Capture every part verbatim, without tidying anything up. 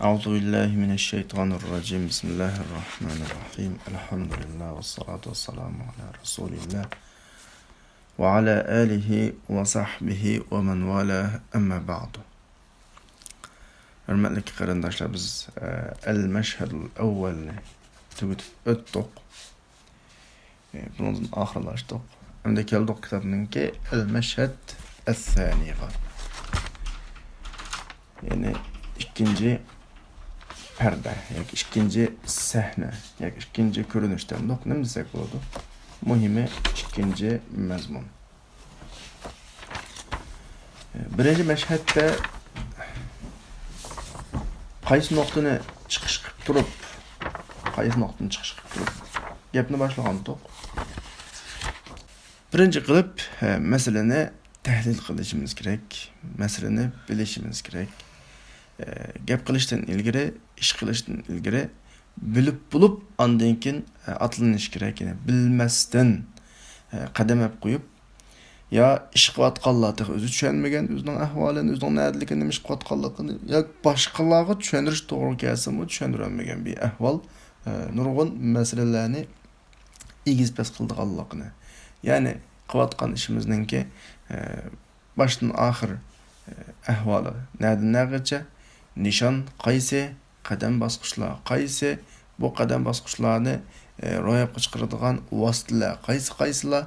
أعوذ بالله من الشيطان الرجيم. بسم الله الرحمن الرحيم. الحمد لله والصلاة والسلام على رسول الله وعلى آله وصحبه ومن والاه، أما بعد. ھۆرمەتلىك قېرىنداشلار، بىز، ئە، ئەل مەشھەدۇل ئەۋۋەلنى تۈگىتىپ ئۆتتۇق. ئە، بۇنىڭدىن ئاخىرلاشتۇق. ئەمدى كەلدۇق كىتابنىڭكى ئەل مەشھەد ئەسسانىغا. يەنى ئىككىنچى پەردە ياكى ئىككىنچى سەھنە ياكى ئىككىنچى كۆرۈنۈش دەمدۇق، نېمە دېسەك بولىدۇ؟ مۇھىمى ئىككىنچى مەزمۇن. بىرىنچى مەشھەدتە قايسى نۇقتىنى چىقىش قىلىپ تۇرۇپ، قايسى نۇقتىنى چىقىش قىلىپ تۇرۇپ گەپنى باشلىغانتۇق. بىرىنچى قىلىپ، ھە، مەسىلىنى تەھلىل قىلىشىمىز كېرەك، مەسىلىنى بىلىشىمىز كېرەك. ھە، گەپ قىلىشتىن ئىلگىرى، ئىش قىلىشتىن ئىلگىرى بىلىپ بولۇپ، ئاندىن كېيىن، ھە، ئاتلىنىش كېرەك. يەنى بىلمەستىن، ھە، قەدەم ئەپ قويۇپ، يا ئىش قىلىۋاتقانلار تېخى ئۆزى چۈشەنمىگەن ئۆزىنىڭ ئەھۋالىنى، ئۆزىنىڭ نەدىلىكىنى، نېمە ئىش قىلىۋاتقانلىقىنى، يا باشقىلارغا چۈشەندۈرۈش توغرا كەلسىمۇ چۈشەندۈرەلمىگەن بىر ئەھۋال، ھە، نۇرغۇن مەسىلىلەرنى ئېگىز پەس قىلىدىغانلىقىنى، يەنى قىلىۋاتقان ئىشىمىزنىڭكى، ئە، باشتىن ئاخىر، ئە، ئەھۋالى نەدىن نەگىچە، نىشان قايسى، قەدەم باسقۇچلار قايسى، بۇ قەدەم باسقۇچلارنى، ئە، روياپقا چىقىرىدىغان ۋاسىتىلەر قايسى قايسىلار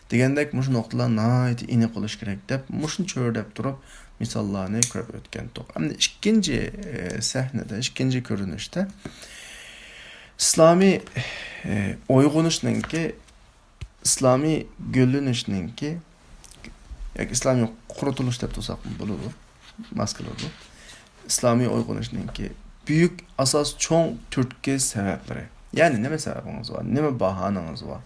دېگەندەك مۇشۇ نۇقتىلار ناھايىتى ئېنىق بولۇشى كېرەك دەپ مۇشۇنى چۆرىدەپ تۇرۇپ مىساللارنى كۆرۈپ ئۆتكەنتۇق. ئەمدى ئىككىنچى، ئە، سەھنىدە، ئىككىنچى كۆرۈنۈشتە ئىسلامىي، ئى، ئويغىنىشنىڭكى، ئىسلامىي گۈللىنىشنىڭكى ياكى ئىسلامىي قۇرۇتۇلۇش دەپ تۇرساقمۇ بولىدۇ، ماس كېلىدۇ. ئىسلامىي ئويغىنىشنىڭكى بۈيۈك ئاساس چوڭ تۈرتكە سەۋەبلىرى. يەنى نېمە سەۋەبىڭىز بار؟ نېمە باھانىڭىز بار؟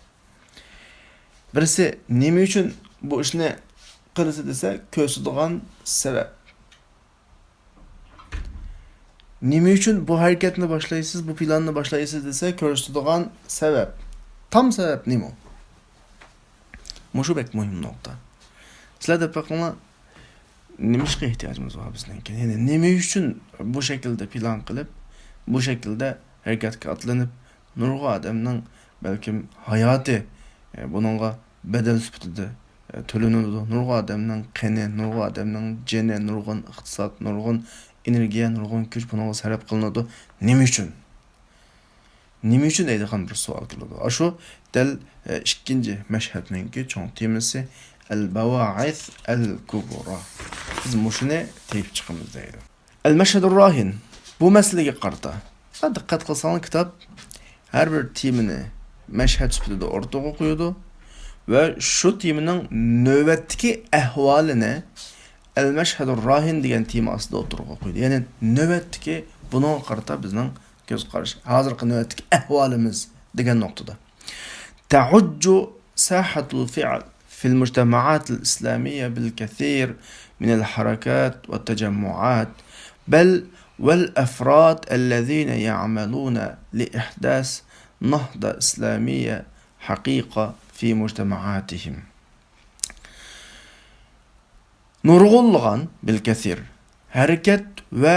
بىرسى نېمە ئۈچۈن بۇ ئىشنى قىلىسى دېسە، كۆرسىتىدىغان سەۋەب. نېمە ئۈچۈن بۇ ھەرىكەتنى باشلايسىز، بۇ پىلاننى باشلايسىز دېسە، كۆرسىتىدىغان سەۋەب. تام سەۋەب نېمە؟ مۇشۇ بەك مۇھىم نۇقتا. سىلەر دەپ بېقىڭلار، نېمە ئىشقا ئېھتىياجىمىز بار بىزنىڭكى؟ يەنى نېمە ئۈچۈن بۇ شەكىلدە پىلان قىلىپ، بۇ شەكىلدە ھەرىكەتكە ئاتلىنىپ، نۇرغۇن ئادەمنىڭ بەلكىم ھاياتى، ئە، بۇنىڭغا بەدەل سۈپىتىدە، ئە، تۆلىنىدۇ. نۇرغۇن ئادەمنىڭ قېنى، نۇرغۇن ئادەمنىڭ جېنى، نۇرغۇن ئىقتىساد، نۇرغۇن ئېنېرگىيە، نۇرغۇن كۈچ بۇنىڭغا سەرپ قىلىنىدۇ. نېمە ئۈچۈن؟ نېمە ئۈچۈن دەيدىغان بىر سوئال كېلىدۇ. ئاشۇ دەل، ئە، ئىككىنچى مەشھەدنىڭكى چوڭ تېمىسى، ئەل بەۋائىس ئەل كۇبرا. بىز مۇشۇنى تېپىپ چىقىمىز دەيدۇ. ئەل مەشھەدۇر راھىن. بۇ مەسىلىگە قارىتا. ھە، دىققەت قىلساڭلار، كىتاب ھەر بىر تېمىنى مەشھەد سۈپىتىدە ئوتتۇرىغا قويىدۇ ۋە شۇ تېمىنىڭ نۆۋەتتىكى ئەھۋالىنى ئەل مەشھەدۇر راھىن دېگەن تېما ئاستىدا ئوتتۇرىغا قويىدۇ. يەنى نۆۋەتتىكى، بۇنىڭغا قارىتا بىزنىڭ كۆز قارىشى، ھازىرقى نۆۋەتتىكى ئەھۋالىمىز دېگەن نۇقتىدا. تعج ساحة الفعل في المجتمعات الإسلامية بالكثير من الحركات والتجمعات، بل والأفراد الذين يعملون لإحداث نهضة إسلامية حقيقة في مجتمعاتهم. نۇرغۇنلىغان، بىلكەسىر، ھەرىكەت ۋە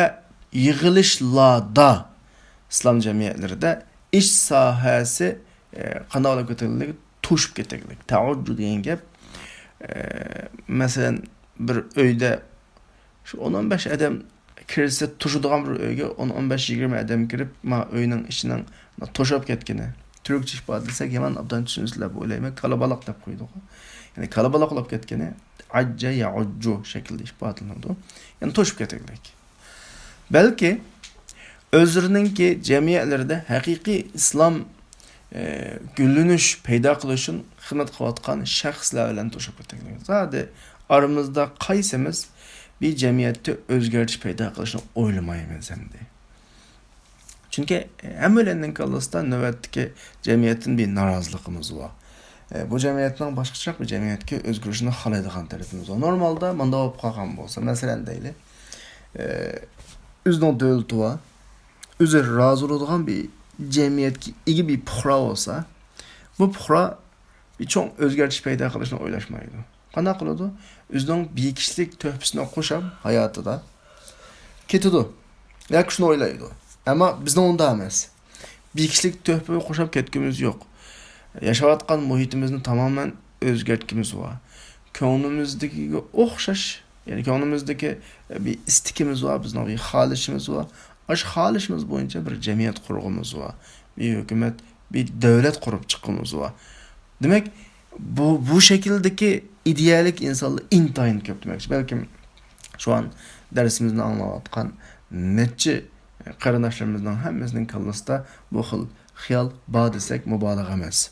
يىغىلىشلاردا ئىسلام جەمئىيەتلىرىدە ئىش ساھەسى، ئە، قانداق بولۇپ كېتەلىكى، توشۇپ كېتەلىك. تەئەججۇ دېگەن گەپ، ئە، مەسىلەن، بىر ئۆيدە شۇ ئون ئون بەش ئادەم كىرسە، توشىدىغان بىر ئۆيگە ئون ئون بەش يىگىرمە ئادەم كىرىپ، ما ئۆينىڭ ئىچىنىڭ توشۇپ كەتكىنى. تۈركچە ئىپادىلىسەك يامان ئوبدان چۈشىنىسىلەر بۇ ئويلايمەن. كالىبالىق دەپ قويدۇق. يەنى كالىبالىق بولۇپ كەتكىنى. ئەججە يەئۇججۇ شەكلىدە ئىپادىلىنىدۇ. يەنى توشۇپ كەتكۈدەك. بەلكى ئۆزلىرىنىڭكى جەمئىيەتلىرىدە ھەقىقىي ئىسلام، ئە، گۈللىنىش پەيدا قىلىش ئۈچۈن خىزمەت قىلىۋاتقان شەخسلەر بىلەن توشۇپ كەتكۈدەك. زادى ئارىمىزدا قايسىمىز بىر جەمئىيەتتە ئۆزگەرتىش پەيدا قىلىشنى ئويلىمايمىز ئەمدى؟ چۈنكى ھەممەيلەننىڭ كاللىسىدا نۆۋەتتىكى جەمئىيەتتىن بىر نارازىلىقىمىز بار. ئە، بۇ جەمئىيەتنىڭ باشقىچىراق بىر جەمئىيەتكە ئۆزگىرىشىنى خالايدىغان تەرىپىمىز بار. نورمالدا مۇنداق بولۇپ قالغان بولسا، مەسىلەن دەيلى، ئە، ئۆزىنىڭ دۆلىتى بار، ئۆزى رازى بولىدىغان بىر جەمئىيەتكە ئىگە بىر پۇقرا بولسا، بۇ پۇقرا بىر چوڭ ئۆزگەرتىش پەيدا قىلىشنى ئويلاشمايدۇ. قانداق قىلىدۇ؟ ئۆزىنىڭ بىر كىشىلىك تۆھپىسىنى قوشاپ ھاياتىدا كېتىدۇ. ياكى شۇنى ئويلايدۇ. ئەمما بىزنىڭ ئۇنداق ئەمەس. بىر كىشىلىك تۆھپە قوشاپ كەتكۈمىز يوق. ياشاۋاتقان مۇھىتىمىزنى تامامەن ئۆزگەرتكىمىز بار. كۆڭلىمىزدىكىگە ئوخشاش، يەنى كۆڭلىمىزدىكى بىر ئىستىكىمىز بار، بىزنىڭ بىر خالىشىمىز بار. ئاشۇ خالىشىمىز بويىچە بىر جەمئىيەت قۇرغۇمىز بار. بىر ھۆكۈمەت، بىر دۆلەت قۇرۇپ چىققۇمىز بار. دېمەك، بۇ، بۇ شەكىلدىكى ئىدىيەلىك ئىنسانلار ئىنتايىن كۆپ دېمەكچى. بەلكىم شۇ ئان دەرسىمىزنى ئاڭلاۋاتقان نەچچە قېرىنداشلىرىمىزنىڭ ھەممىسىنىڭ كاللىسىدا بۇ خىل خىيال بار دېسەك مۇبالىغە ئەمەس.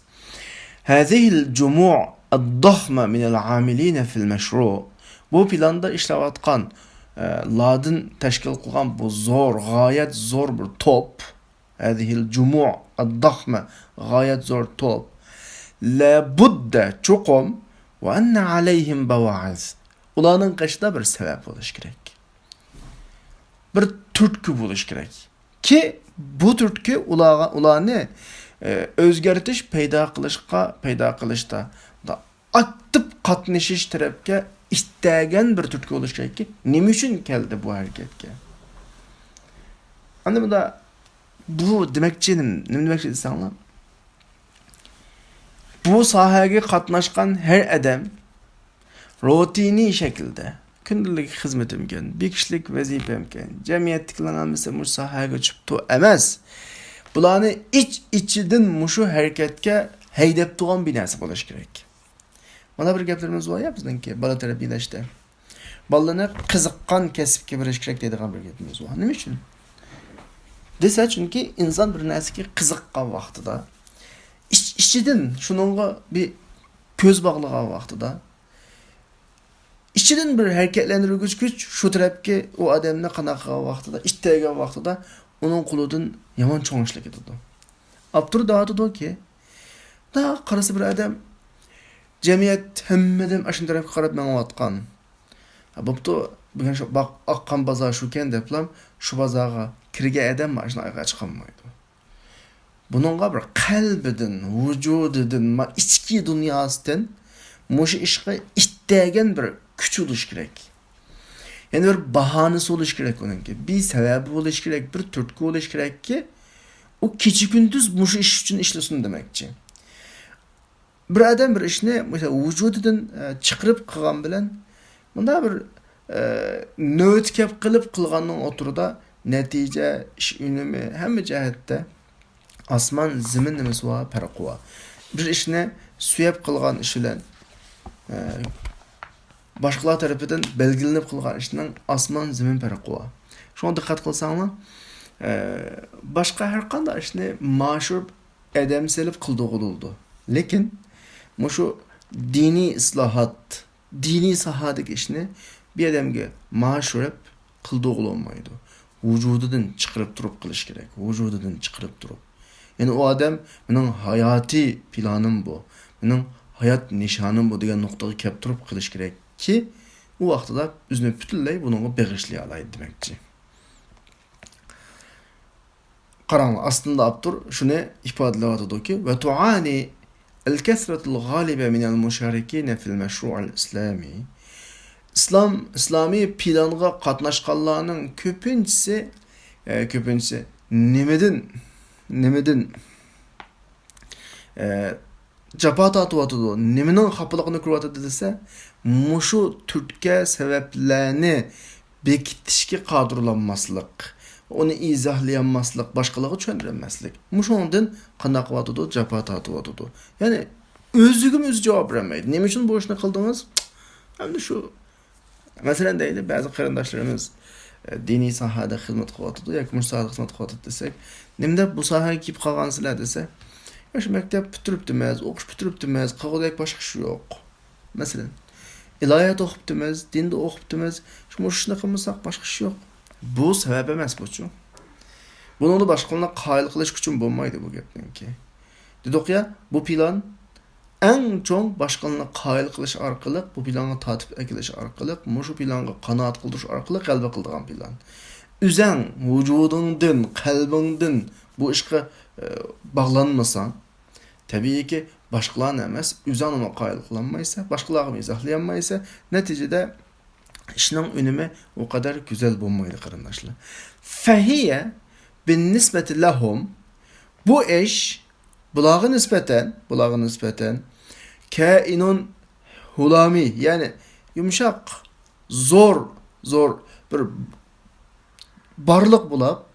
هذه الجموع الضخمة من العاملين في المشروع، بۇ پىلاندا ئىشلەۋاتقان، ئە، لاردىن تەشكىل قىلغان بۇ زور، غايەت زور بىر توپ، هذه الجموع الضخمة، غايەت زور توپ، لابد، چوقۇم، وأن عليهم بواعث، ئۇلارنىڭ قېشىدا بىر سەۋەب بولۇشى كېرەك. بىر تۈرتكە بولۇشى كېرەك. كى، بۇ تۈرتكە ئۇلارغا، ئۇلارنى، ئە، ئۆزگەرتىش پەيدا قىلىشقا، پەيدا قىلىشتا، دا-، ئاكتىپ قاتنىشىش تەرەپكە ئىتتەگەن بىر تۈرتكە بولۇشى كېرەككى، نېمە ئۈچۈن كەلدى بۇ ھەرىكەتكە؟ ئەمدى بۇندا بۇ دېمەكچى، نېمە، نېمە دېمەكچى دېسەڭلار، بۇ ساھەگە قاتناشقان ھەر ئادەم روتىنىي شەكىلدە، كۈندىلىك خىزمىتىمكەن، بىر كىشىلىك ۋەزىپەمكەن، جەمئىيەتتىكىلەرنىڭ ھەممىسى مۇشۇ ساھەگە چۈشۈپتۇ ئەمەس. بۇلارنى ئىچ-ئىچىدىن مۇشۇ ھەرىكەتكە ھەيدەپ تۇرغان بىر نەرسە بولۇشى كېرەك. مانا بىر گەپلىرىمىز بار يا بىزنىڭكى بالا تەربىيەلەشتە. بالىلارنى قىزىققان كەسىپكە بېرىش كېرەك دەيدىغان بىر گېپىمىز بار. نېمە ئۈچۈن؟ دېسە، چۈنكى ئىنسان بىر نەرسىگە قىزىققان ۋاقتىدا، ئىچ-ئىچىدىن شۇنىڭغا بىر كۆز باغلىغان ۋاقتىدا، ئىچىدىن بىر ھەرىكەتلەندۈرگۈچ كۈچ شۇ تەرەپكە ئۇ ئادەمنى قانداق قىلغان ۋاقتىدا، ئىتتەگەن ۋاقتىدا ئۇنىڭ قولىدىن يامان چوڭ ئىشلار كېتىدۇ. ئاپتور دەۋاتىدۇكى، دا قارىسا بىر ئادەم، جەمئىيەت ھەممىدىن ئاشۇ تەرەپكە قاراپ مېڭىۋاتقان. ھە، بوپتۇ، بۈگۈن شۇ باق-، ئاققان بازار شۇكەن دەپلا شۇ بازارغا كىرگەن ئادەم مانا شۇنداق ئايىغىغا چىقالمايدۇ. بۇنىڭغا بىر قەلبىدىن، ۋۇجۇدىدىن، ما-، ئىچكى دۇنياسىدىن مۇشۇ ئىشقا ئىتتەگەن بىر كۈچ بولۇشى كېرەك. يەنى بىر باھانىسى بولۇشى كېرەك ئۇنىڭكى. بىر سەۋەبى بولۇشى كېرەك، بىر تۈرتكە بولۇشى كېرەككى، ئۇ كېچە-كۈندۈز مۇشۇ ئىش ئۈچۈن ئىشلىسۇن دېمەكچى. بىر ئادەم بىر ئىشنى، مەسىلەن، ۋۇجۇدىدىن، ئە، چىقىرىپ قىلغان بىلەن، مۇنداق بىر، ئە، نۆۋىتى كەپ قېلىپ قىلغاننىڭ ئوتتۇرىدا نەتىجە، ئىش ئۈنۈمى، ھەممە جەھەتتە ئاسمان، زېمىن نېمىسى بار، پەرقى بار. بىر ئىشنى سۆيۈپ قىلغان ئىش بىلەن، ئە، باشقىلار تەرىپىدىن بەلگىلىنىپ قىلغان ئىشنىڭ ئاسمان، زېمىن پەرقى بار. شۇڭا دىققەت قىلساڭلار، ئە، باشقا ھەر قانداق ئىشنى ماشۇ ئادەم سېلىپ قىلدۇرغىلى بولىدۇ. لېكىن مۇشۇ دىنىي ئىسلاھات، دىنىي ساھەدىكى ئىشنى بىر ئادەمگە ماشۇرۇپ قىلدۇرغىلى بولمايدۇ. ۋۇجۇدىدىن چىقىرىپ تۇرۇپ قىلىش كېرەك. ۋۇجۇدىدىن چىقىرىپ تۇرۇپ. يەنى ئۇ ئادەم مېنىڭ ھاياتىي پىلانىم بۇ، مېنىڭ ھايات نىشانىم بۇ دېگەن نۇقتىغا كەپ تۇرۇپ قىلىش كېرەككى، ئۇ ۋاقتىدا ئۆزىنى پۈتۈنلەي بۇنىڭغا بېغىشلىيالايدۇ دېمەكچى. قاراڭلار، ئاستىندا ئاپتور شۇنى ئىپادىلەۋاتىدۇكى، وتعاني الكثرة الغالبة من المشاركين في المشروع الإسلامي. ئىسلام، ئىسلامىي پىلانغا قاتناشقانلارنىڭ كۆپىنچىسى، ئە، كۆپىنچىسى نېمىدىن، نېمىدىن، ئە، جاپا تارتىۋاتىدۇ، نېمىنىڭ خاپىلىقىنى كۆرۈۋاتىدۇ دېسە، مۇشۇ تۈرتكە سەۋەبلەرنى بېكىتىشكە قادىرلانماسلىق، ئۇنى ئىزاھلىيالماسلىق، باشقىلارغا چۈشەندۈرەلمەسلىك. مۇشۇنىڭدىن قانداق قىلىۋاتىدۇ؟ جاپا تارتىۋاتىدۇ. يەنى ئۆزىگىمۇ ئۆزى جاۋاب بېرەلمەيدۇ. نېمە ئۈچۈن بۇ ئىشنى قىلدىڭىز؟ ئەمدى شۇ، مەسىلەن، دەيلى، بەزى قېرىنداشلىرىمىز، ئە، دىنىي ساھەدە خىزمەت قىلىۋاتىدۇ ياكى مۇشۇ ساھەدە خىزمەت قىلىۋاتىدۇ دېسەك، نېمە دەپ بۇ ساھەگە كېلىپ قالغانسىلەر دېسە، يا شۇ مەكتەپ پۈتتۈرۈپتىمىز، ئوقۇش پۈتتۈرۈپتىمىز، قىلغۇدەك باشقا ئىش يوق. مەسىلەن، ئىلاھىيات ئوقۇپتىمىز، دىندا ئوقۇپتىمىز، شۇ مۇشۇ ئىشنى قىلمىساق باشقا ئىش يوق. بۇ سەۋەب ئەمەس بۇچۇ. بۇنىڭدا باشقىلارنى قايىل قىلىش ئۈچۈن بولمايدۇ بۇ گەپنىڭكى. دېدۇق يا، بۇ پىلان ئەڭ چوڭ باشقىلارنى قايىل قىلىش ئارقىلىق، بۇ پىلانغا تارتىپ ئەكېلىش ئارقىلىق، مۇشۇ پىلانغا قانائەت قىلدۇرۇش ئارقىلىق غەلىبە قىلىدىغان پىلان. ئۆزەڭ ۋۇجۇدۇڭدىن، قەلبىڭدىن بۇ ئىشقا، ئە، باغلانمىساڭ، تەبىئىيكى، باشقىلارنى ئەمەس، ئۆزۈڭنىمۇ قايىل قىلالمايسەن، باشقىلارغىمۇ ئىزاھلىيالمايسەن. نەتىجىدە، ئىشنىڭ ئۈنۈمى ئۇ قەدەر گۈزەل بولمايدۇ، قېرىنداشلار. فەھىيە بىننىسبەتى لەھۇم، بۇ ئىش بۇلارغا نىسبەتەن، بۇلارغا نىسبەتەن كەئىنۇن ھۇلامى، يەنى يۇمشاق، زور، زور بىر بارلىق بولاپ،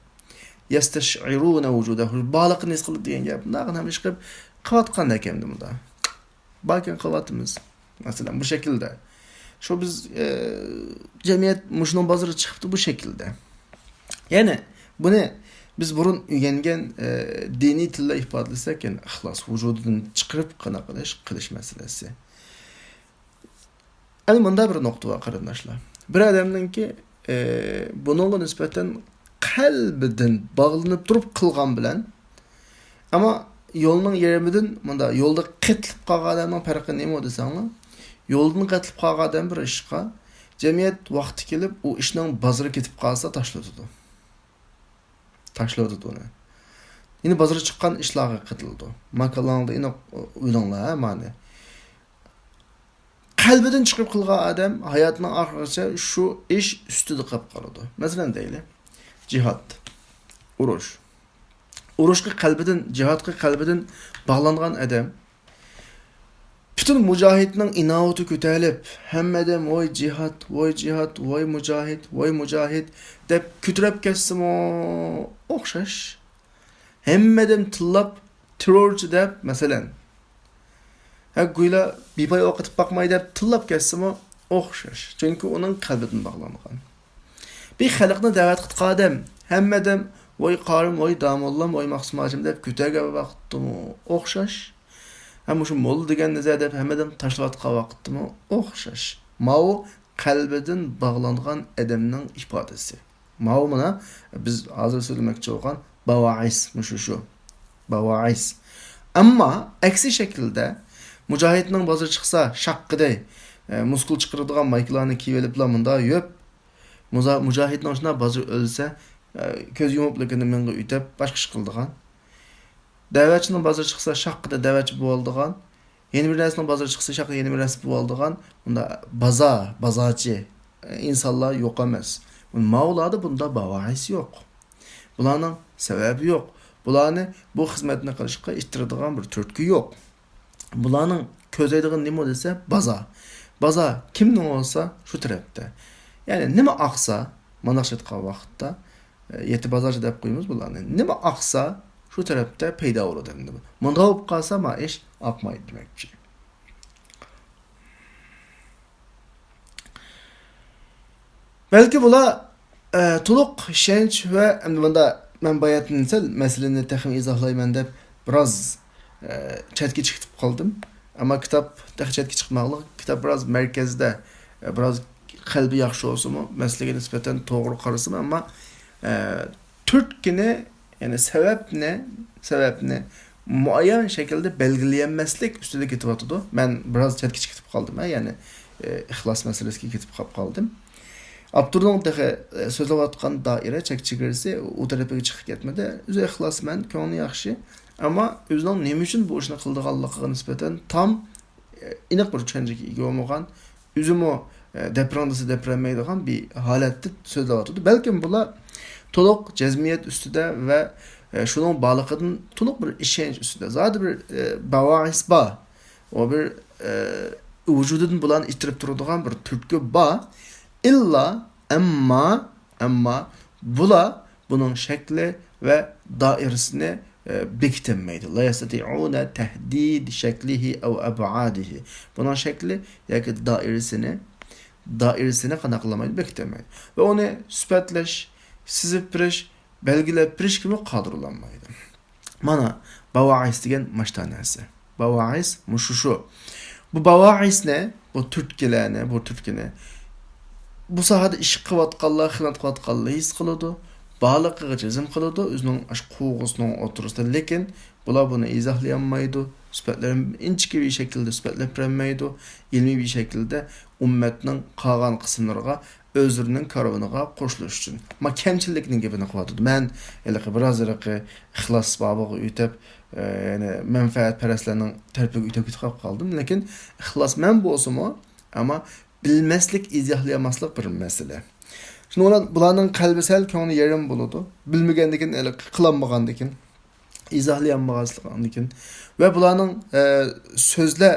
يەستەشئىرۇنە ۋۇجۇدەھۇ، بارلىقىنى ھېس قىلىدۇ دېگەن گەپ. مۇنداق نېمە ئىش قىلىپ قىلىۋاتقاندەك ئەمدى مۇنداق. باركەن قىلىۋاتىمىز. مەسىلەن، بۇ شەكىلدە. شۇ بىز، ئە، جەمئىيەت مۇشۇنىڭ بازىرىغا چىقىپتۇ بۇ شەكىلدە. يەنى بۇنى بىز بۇرۇن ئۆگەنگەن، ئە، دىنىي تىلدا ئىپادىلىسەك، يەنى ئىخلاس ۋۇجۇدىدىن چىقىرىپ قانداق قىلىش، قىلىش مەسىلىسى. ئەنە مۇندا بىر نۇقتا بار، قېرىنداشلار. بىر ئادەمنىڭكى، ئە، بۇنىڭغا نىسبەتەن قەلبىدىن باغلىنىپ تۇرۇپ قىلغان بىلەن، ئەمما يولنىڭ يېرىمىدىن، مۇندا يولدا قېتىلىپ قالغان ئادەمنىڭ پەرقى نېمە دېسەڭلار، يولدىن قېتىلىپ قالغان ئادەم بىر ئىشقا، جەمئىيەت ۋاقتى كېلىپ ئۇ ئىشنىڭ بازىرى كېتىپ قالسا تاشلىۋېتىدۇ. تاشلىۋېتىدۇ ئۇنى. يەنە بازىرى چىققان ئىشلارغا قېتىلىدۇ. ماكانلارنىڭدا ئېنىق بىلىڭلار مانى. قەلبىدىن چىقىپ قىلغان ئادەم ھاياتىنىڭ ئاخىرىغىچە شۇ ئىش ئۈستىدە قېلىپ قالىدۇ. مەسىلەن دەيلى، جىھاد، ئۇرۇش. ئۇرۇشقا قەلبىدىن، جىھادقا قەلبىدىن باغلانغان ئادەم، پۈتۈن مۇجاھىدنىڭ ئىناۋىتى كۆتەرىلىپ، ھەممە ئادەم «ۋوي جىھاد، ۋوي جىھاد، ۋوي مۇجاھىد، ۋوي مۇجاھىد» دەپ كۆتۈرۈپ كەتسىمۇ ئوخشاش. ھەممە ئادەم تىللاپ «تېررورچى» دەپ، مەسىلەن، ھە، گويلا بىپايدا ئوقىتىپ باقماي دەپ تىللاپ كەتسىمۇ ئوخشاش. چۈنكى ئۇنىڭ قەلبىدىن باغلانغان. بىر خەلقنى دەۋەت قىلىدىغان ئادەم، ھەممە ئادەم «ۋوي قارىم، ۋوي داموللام، ۋوي مەخسۇم ھاجىم» دەپ كۆتۈرگەن ۋاقىتتىمۇ ئوخشاش. ھە، مۇشۇ موللا دېگەن نېزە دەپ ھەممە ئادەم تاشلىۋاتقان ۋاقىتتىمۇ ئوخشاش. ماۋۇ قەلبىدىن باغلانغان ئادەمنىڭ ئىپادىسى. ماۋۇ مانا بىز ھازىر سۆزلىمەكچى بولغان باۋائىس، مۇشۇ شۇ. باۋائىس. ئەمما ئەكسى شەكىلدە مۇجاھىدنىڭ بازىرى چىقسا شاققىدەي، ئە، مۇسكۇل چىقىرىدىغان مايكىلارنى كىيىۋېلىپلا مۇندا يۈرۈپ، مۇزا-، مۇجاھىدنىڭ شۇنداق بازىرى ئۆلسە، ئە، كۆز يۇمۇپلا كىنىمىڭغا ئۆتەپ باشقا ئىش قىلىدىغان. دەۋەتچىنىڭ بازىرى چىقسا شاققىدە دەۋەتچى بولىدىغان، يەنە بىر نەرسىنىڭ بازىرى چىقسا شاققىدە يەنە بىر نەرسە بولىدىغان، بۇندا بازا، بازاچى، ئىنسانلار يوق ئەمەس. ماۋۇلاردا بۇندا باۋائىس يوق. بۇلارنىڭ سەۋەبى يوق. بۇلارنى بۇ خىزمەتنى قىلىشقا ئىتتىرىدىغان بىر تۈرتكە يوق. بۇلارنىڭ كۆزلەيدىغىنى نېمە دېسە، بازا. بازا كىمنىڭ بولسا شۇ تەرەپتە. يەنى نېمە ئاقسا، مانداقچە ئېيتقان ۋاقىتتا، يەتتە بازارچى دەپ قويىمىز بۇلارنى. نېمە ئاقسا، شۇ تەرەپتە پەيدا بولىدۇ ئەمدى. مۇنداق بولۇپ قالسا، ما ئىش ئاقمايدۇ دېمەكچى. بەلكى بۇلار، ئە، تولۇق ئىشەنچ ۋە ئەمدى مۇندا مەن باياتىن سەل مەسىلىنى تېخىمۇ ئىزاھلايمەن دەپ بىراز، ئە، چەتكە چىقىپ قالدىم. ئەمما كىتاب تېخى چەتكە چىقماغلىق. كىتاب بىراز مەركەزدە، ئە، بىراز قەلبى ياخشى بولسىمۇ، مەسىلىگە نىسبەتەن توغرا قارىسىمۇ، ئەمما، ئە، تۈرتكىنى، يەنى سەۋەبنى، سەۋەبنى مۇئەييەن شەكىلدە بەلگىلىيەلمەسلىك ئۈستىدە كېتىۋاتىدۇ. مەن بىراز چەتكە چىقىپ قالدىم، ھە، يەنى، ئە، ئىخلاس مەسىلىسىگە كېتىپ قاپ قالدىم. ئاپتورنىڭ تېخى، ئە، سۆزلەۋاتقان دائىرە، چەك چېگرىسى ئۇ تەرەپكە چىقىپ كەتمىدى. ئۆزى ئىخلاسمەن، كۆڭلى ياخشى. ئەمما ئۆزىنىڭ نېمە ئۈچۈن بۇ ئىشنى قىلىدىغانلىقىغا نىسبەتەن تام ئېنىق بىر چۈشەنچىگە ئىگە بولمىغان، ئۆزىمۇ، ئە، دەپرەڭ دېسە دەپرەنمەيدىغان بىر ھالەتتە سۆزلەۋاتىدۇ. بەلكىم بۇلار تولۇق جەزمىيەت ئۈستىدە ۋە، ئە، شۇنىڭ بارلىقىدىن تولۇق بىر ئىشەنچ ئۈستىدە. زادى بىر، ئە، باۋائىس بار. ئۇ بىر، ئە، ۋۇجۇدىدىن بۇلارنى ئىتتىرىپ تۇرىدىغان بىر تۈرتكە بار. ئىللا، ئەمما، ئەمما بۇلار بۇنىڭ شەكلى ۋە دائىرىسىنى، ئە، بېكىتەلمەيدۇ. لا يەستەتىئۇنە تەھدىد شەكلىھى ئەۋ ئەبئادىھى. بۇنىڭ شەكلى ياكى دائىرىسىنى، دائىرىسىنى قانداق قىلالمايدۇ، بېكىتەلمەيدۇ. ۋە ئۇنى سۈپەتلەش، سىزىپ بېرىش، بەلگىلەپ بېرىشكىمۇ قادىر بولالمايدۇ. مانا، باۋائىس دېگەن ماشتا نەرسە. باۋائىس مۇشۇ شۇ. بۇ باۋائىسنى، بۇ تۈرتكىلەرنى، بۇ تۈرتكىنى بۇ ساھەدە ئىش قىلىۋاتقانلار، خىزمەت قىلىۋاتقانلار ھېس قىلىدۇ. بارلىقىغا جەزم قىلىدۇ، ئۆزىنىڭ ئاشۇ قوۋغىسىنىڭ ئوتتۇرىسىدا. لېكىن بۇلار بۇنى ئىزاھلىيالمايدۇ. سۈپەتلىرىنى ئىنچىكە بىر شەكىلدە سۈپەتلەپ بېرەلمەيدۇ. ئىلمىي بىر شەكىلدە ئۈممەتنىڭ قالغان قىسىملىرىغا ئۆزلىرىنىڭ كارۋىنىغا قوشۇلۇش ئۈچۈن. ما كەمچىللىكنىڭ گېپىنى قىلىۋاتىدۇ. مەن ھېلىقى بىراز ھېلىقى ئىخلاس بابىغا ئۆتۈپ، ئە، يەنى مەنپەئەتپەرەسلەرنىڭ تەرىپىگە ئۆتۈپ كېتىپ قالدىم. لېكىن ئىخلاسمەن بولسىمۇ، ئەمما بىلمەسلىك، ئىزاھلىيالماسلىق بىر مەسىلە. شۇنىڭ بىلەن بۇلارنىڭ قەلبى سەل كۆڭلى يېرىم بولىدۇ. بىلمىگەندىكىن، ھېلىقى قىلالمىغاندىكىن، ئىزاھلىيالمىغانلىقىدىكىن. ۋە بۇلارنىڭ، ئە، سۆزلە،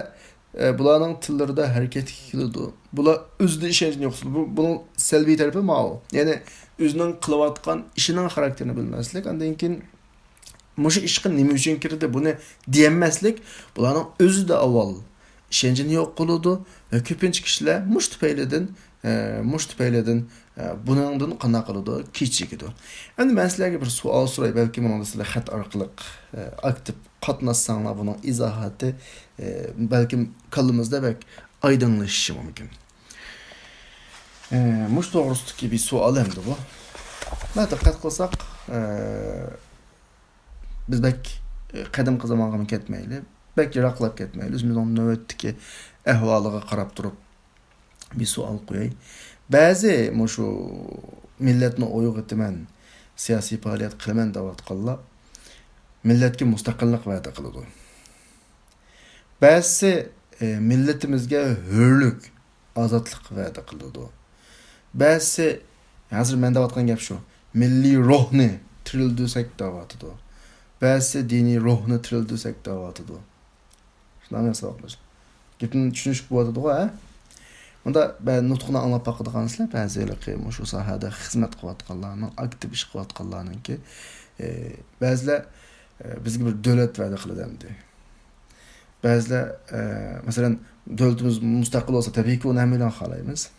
ئە، بۇلارنىڭ تىللىرىدا ھەرىكەتكە كېلىدۇ. بۇلار ئۆزىدە ئىشەنچنى يوقىتىدۇ. بۇ، بۇنىڭ سەلبىي تەرىپى ماۋۇ. يەنى ئۆزىنىڭ قىلىۋاتقان ئىشىنىڭ خاراكتېرىنى بىلمەسلىك، ئاندىن كېيىن مۇشۇ ئىشقا نېمە ئۈچۈن كىردى، بۇنى دېيەلمەسلىك، بۇلارنىڭ ئۆزىدە ئاۋۋال ئىشەنچىنى يوق قىلىدۇ ۋە كۆپىنچە كىشىلەر مۇشۇ تۈپەيلىدىن، ئە، مۇشۇ تۈپەيلىدىن، ئە، بۇنىڭدىن قانداق قىلىدۇ؟ كېچىكىدۇ. ئەمدى مەن سىلەرگە بىر سوئال سوراي، بەلكىم ماڭا سىلەر خەت ئارقىلىق، ئە، ئاكتىپ قاتناشساڭلار، بۇنىڭ ئىزاھاتى، ئە، بەلكىم كاللىمىزدا بەك ئايدىڭلىشىشى مۇمكىن. ئە، مۇشۇ توغرىسىدىكى بىر سوئال ئەمدى بۇ. مانا دىققەت قىلساق، ئە، بىز بەك، ئە، قەدىمكى زامانغىمۇ كەتمەيلى، بەك يىراقلاپ كەتمەيلى، ئۆزىمىزنىڭ نۆۋەتتىكى ئەھۋالىغا قاراپ تۇرۇپ بىر سوئال قوياي. بەزى مۇشۇ مىللەتنى ئويغىتىمەن، سىياسىي پائالىيەت قىلىمەن دەۋاتقانلار مىللەتكە مۇستەقىللىق ۋەدە قىلىدۇ. بەزىسى، ئە، مىللىتىمىزگە ھۆرلۈك، ئازادلىق ۋەدە قىلىدۇ. بەزىسى، ھازىر مەن دەۋاتقان گەپ شۇ، مىللىي روھنى تىرىلدۈرسەك دەۋاتىدۇ. بەزىسى دىنىي روھنى تىرىلدۈرسەك دەۋاتىدۇ. شۇنداقمۇ ساۋاقداش؟ گېپىمنى چۈشىنىشلىك بولۇۋاتىدىغۇ، ھە؟ مۇندا بە-، نۇتۇقنى ئاڭلاپ باقىدىغانسىلەر، بەزى ھېلىقى مۇشۇ ساھەدە خىزمەت قىلىۋاتقانلارنىڭ، ئاكتىپ ئىش قىلىۋاتقانلارنىڭكى، ئە، بەزىلەر، ئە، بىزگە بىر دۆلەت ۋەدە قىلىدۇ ئەمدى. بەزىلەر، ئە، مەسىلەن، دۆلىتىمىز مۇستەقىل بولسا، تەبىئىيكى، ئۇنى ھەممەيلەن خالايمىز.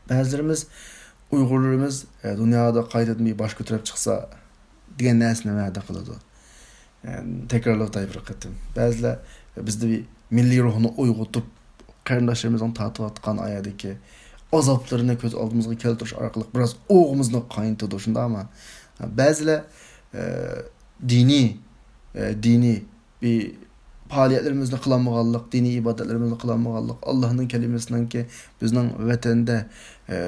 بەزىلىرىمىز، ئۇيغۇرلىرىمىز، ئە، دۇنيادا قايتىدىن بىر باش كۆتۈرۈپ چىقسا دېگەن نەرسىنى ۋەدە قىلىدۇ. ئە، تەكرارلىۋاتاي بىر قېتىم. بەزىلەر بىزدە بىر مىللىي روھنى ئويغىتىپ، قېرىنداشلىرىمىزنىڭ تارتىۋاتقان ئايەردىكى ئازابلىرىنى كۆز ئالدىمىزغا كەلتۈرۈش ئارقىلىق بىراز ئوغىمىزنى قاينىتىدۇ، شۇنداقمۇ؟ بەزىلەر، ئە، دىنىي، ئە، دىنىي بىر پائالىيەتلىرىمىزنى قىلالمىغانلىق، دىنىي ئىبادەتلىرىمىزنى قىلالمىغانلىق، ئاللانىڭ كەلىمىسىنىڭكى بىزنىڭ ۋەتەندە، ئە،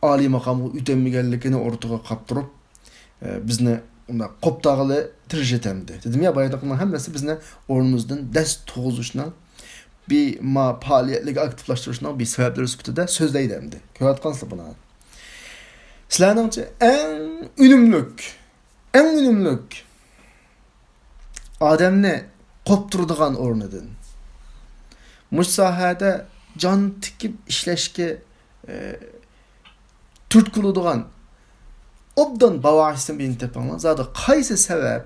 ئالىي ماقامغا ئۆتەلمىگەنلىكىنى ئورتىغا قاپتۇرۇپ، ئە، بىزنى ئۇنداق قوپتاغىلى تىرىشىتەمدى. دېدىم يا، بايىقىنىڭ ھەممىسى بىزنى ئورنىمىزدىن دەس تۇرغۇزۇشنىڭ، بىر ما پائالىيەتلىك ئاكتىپلاشتۇرۇشنىڭ بىر سەۋەبلىرى سۈپىتىدە سۆزلەيدۇ ئەمدى. كۆرۈۋاتقانسىلەر بۇنى. سىلەرنىڭچە ئەڭ ئۈنۈملۈك، ئەڭ ئۈنۈملۈك ئادەمنى قوپتۇرىدىغان ئورنىدىن، مۇشۇ ساھەدە جان تىكىپ ئىشلەشكە، ئە، تۈرتكە بولىدىغان ئوبدان باۋاقچىسىنى بىلىپ تېپىڭلار. زادى قايسى سەۋەب،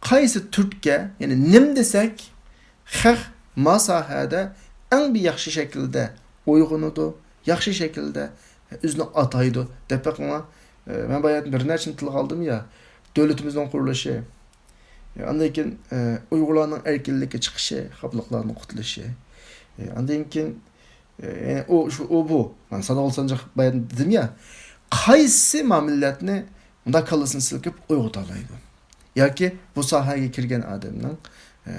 قايسى تۈرتكە، يەنى نېمە دېسەك، خەق ما ساھەدە ئەڭ بىر ياخشى شەكىلدە ئويغىنىدۇ، ياخشى شەكىلدە ئۆزىنى ئاتايدۇ دەپ بېقىڭلار. ئە، مەن باياتىن بىر نەرسىنى تىلغا ئالدىم يا، دۆلىتىمىزنىڭ قۇرۇلۇشى، ئە، ئاندىن كېيىن، ئە، ئۇيغۇرلارنىڭ ئەركىنلىككە چىقىشى، خاپىلىقلاردىن قۇتۇلۇشى، ئە، ئاندىن كېيىن، ئە، يەنى ئۇ، شۇ، ئۇ، بۇ، مانا ساناۋلىسانجاق باياتىن دېدىم يا، قايسى ما مىللەتنى مۇنداق كاللىسىنى سىلكىپ ئويغىتالايدۇ؟ ياكى بۇ ساھەگە كىرگەن ئادەمنىڭ، ئە،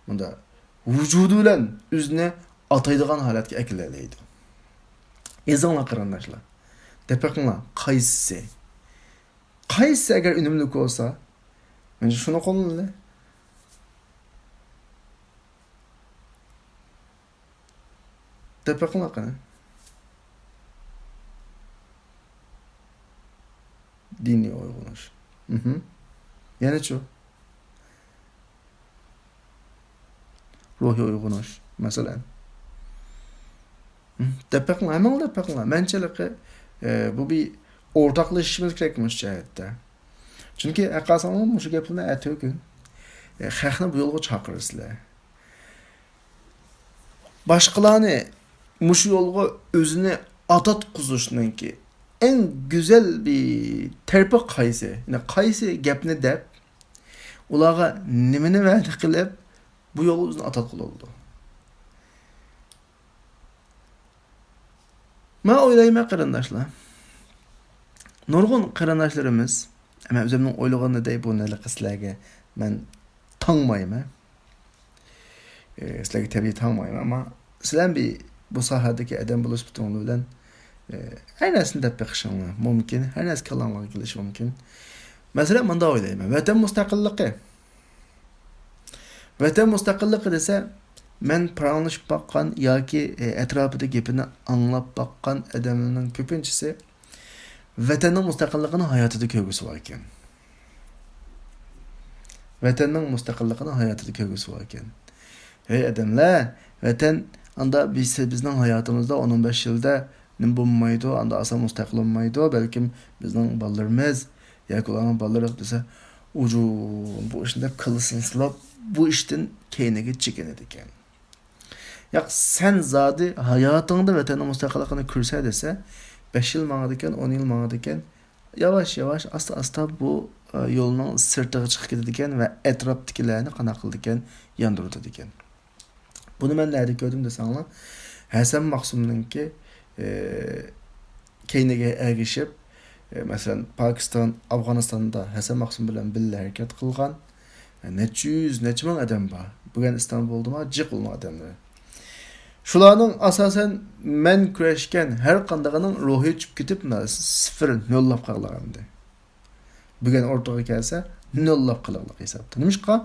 مۇنداق ۋۇجۇدى بىلەن ئۆزىنى ئاتايدىغان ھالەتكە ئەكېلەلەيدۇ. يېزىڭلار قېرىنداشلار. دەپ بېقىڭلار، قايسىسى؟ قايسىسى ئەگەر ئۈنۈملۈك بولسا، مەنچە شۇنى قوللىنىلى. دەپ بېقىڭلار قېنى. دىنىي ئويغىنىش. مهم. يەنىچۇ؟ روھىي ئويغىنىش، مەسىلەن. مهم. دەپ بېقىڭلار، ھەممىڭلار دەپ بېقىڭلار. مەنچىلىكى، ئە، بۇ بىر ئورتاقلىشىشىمىز كېرەك مۇشۇ جەھەتتە. چۈنكى ھەققاسانلار مۇشۇ گەپلەرنى ئەتىگۈن، ئە، خەقنى بۇ يولغا چاقىرىسىلەر. باشقىلارنى مۇشۇ يولغا ئۆزىنى ئاتاتقۇزۇشنىڭكى ئەڭ گۈزەل بىر تەرىپى قايسى؟ يەنى قايسى گەپنى دەپ، ئۇلارغا نېمىنى ۋەدە قىلىپ، بۇ يولغا ئۆزىنى ئاتاتقىلى بولىدۇ؟ مەن ئويلايمەن، قېرىنداشلار. نۇرغۇن قېرىنداشلىرىمىز، مەن ئۆزۈمنىڭ ئويلىغىنىنى دەي، بۇ ھېلىقى سىلەرگە مەن تاڭمايمەن. ئى، سىلەرگە تەبىئىي تاڭمايمەن، ئەمما سىلەر بىر بۇ ساھەدىكى ئادەم بولۇش سۈپىتىڭلار بىلەن، ئى، ھەر نەرسىنى دەپ بېقىشىڭلار مۇمكىن، ھەر نەرسە كاللاڭلارغا كېلىشى مۇمكىن. مەسىلەن، مۇنداق ئويلايمەن، ۋەتەن مۇستەقىللىقى. ۋەتەن مۇستەقىللىقى دېسە، مەن پاراڭلىشىپ باققان ياكى، ئە، ئەتراپىدا گېپىنى ئاڭلاپ باققان ئادەملەرنىڭ كۆپىنچىسى ۋەتەننىڭ مۇستەقىللىقىنى ھاياتىدا كۆرگۈسى بار ئىكەن. ۋەتەننىڭ مۇستەقىللىقىنى ھاياتىدا كۆرگۈسى بار ئىكەن. ھەي ئادەملەر، ۋەتەن ئاندا بىز، بىزنىڭ ھاياتىمىزدا ئون، ئون بەش يىلدا نېمە بولمايدۇ، ئاندا ئاسان مۇستەقىل بولمايدۇ، بەلكىم بىزنىڭ بالىلىرىمىز ياكى ئۇلارنىڭ بالىلىرى دېسە، ئۇجۇ، بۇ ئىشنى دەپ كاللىسىنى سىلاپ، بۇ ئىشتىن كەينىگە چېكىنىدىكەن. ياق، سەن زادى ھاياتىڭدا ۋەتەننىڭ مۇستەقىللىقىنى كۆرسە دېسە، بەش يىل ماڭىدىكەن، ئون يىل ماڭىدىكەن، ياۋاش-ياۋاش، ئاستا-ئاستا بۇ، ئە، يولنىڭ سىرتىغا چىقىپ كېتىدىكەن ۋە ئەتراپتىكىلەرنى قانداق قىلىدىكەن، ياندۇرۇۋېتىدىكەن. بۇنى مەن نەدە كۆردۈم دېسەڭلار، ھەسەن مەخسۇمنىڭكى، ئە، كەينىگە ئەگىشىپ، ئە، مەسىلەن، پاكىستان، ئافغانىستاندا ھەسەن مەخسۇم بىلەن بىللە ھەرىكەت قىلغان، ئە، نەچچە يۈز، نەچچە مىڭ ئادەم بار. بۈگۈن ئىستانبۇلدىمۇ جىق ئۇنىڭ ئادەملىرى. شۇلارنىڭ ئاساسەن مەن كۈرەشكەن ھەر قاندىقىنىڭ روھى چۈشۈپ كېتىپ، مانا سىفىر، نۆللاپ قالغان ئەمدى. بۈگۈن ئوتتۇرىغا كەلسە، نۆللاپ قالغانلىق ھېسابتا. نېمىشقا؟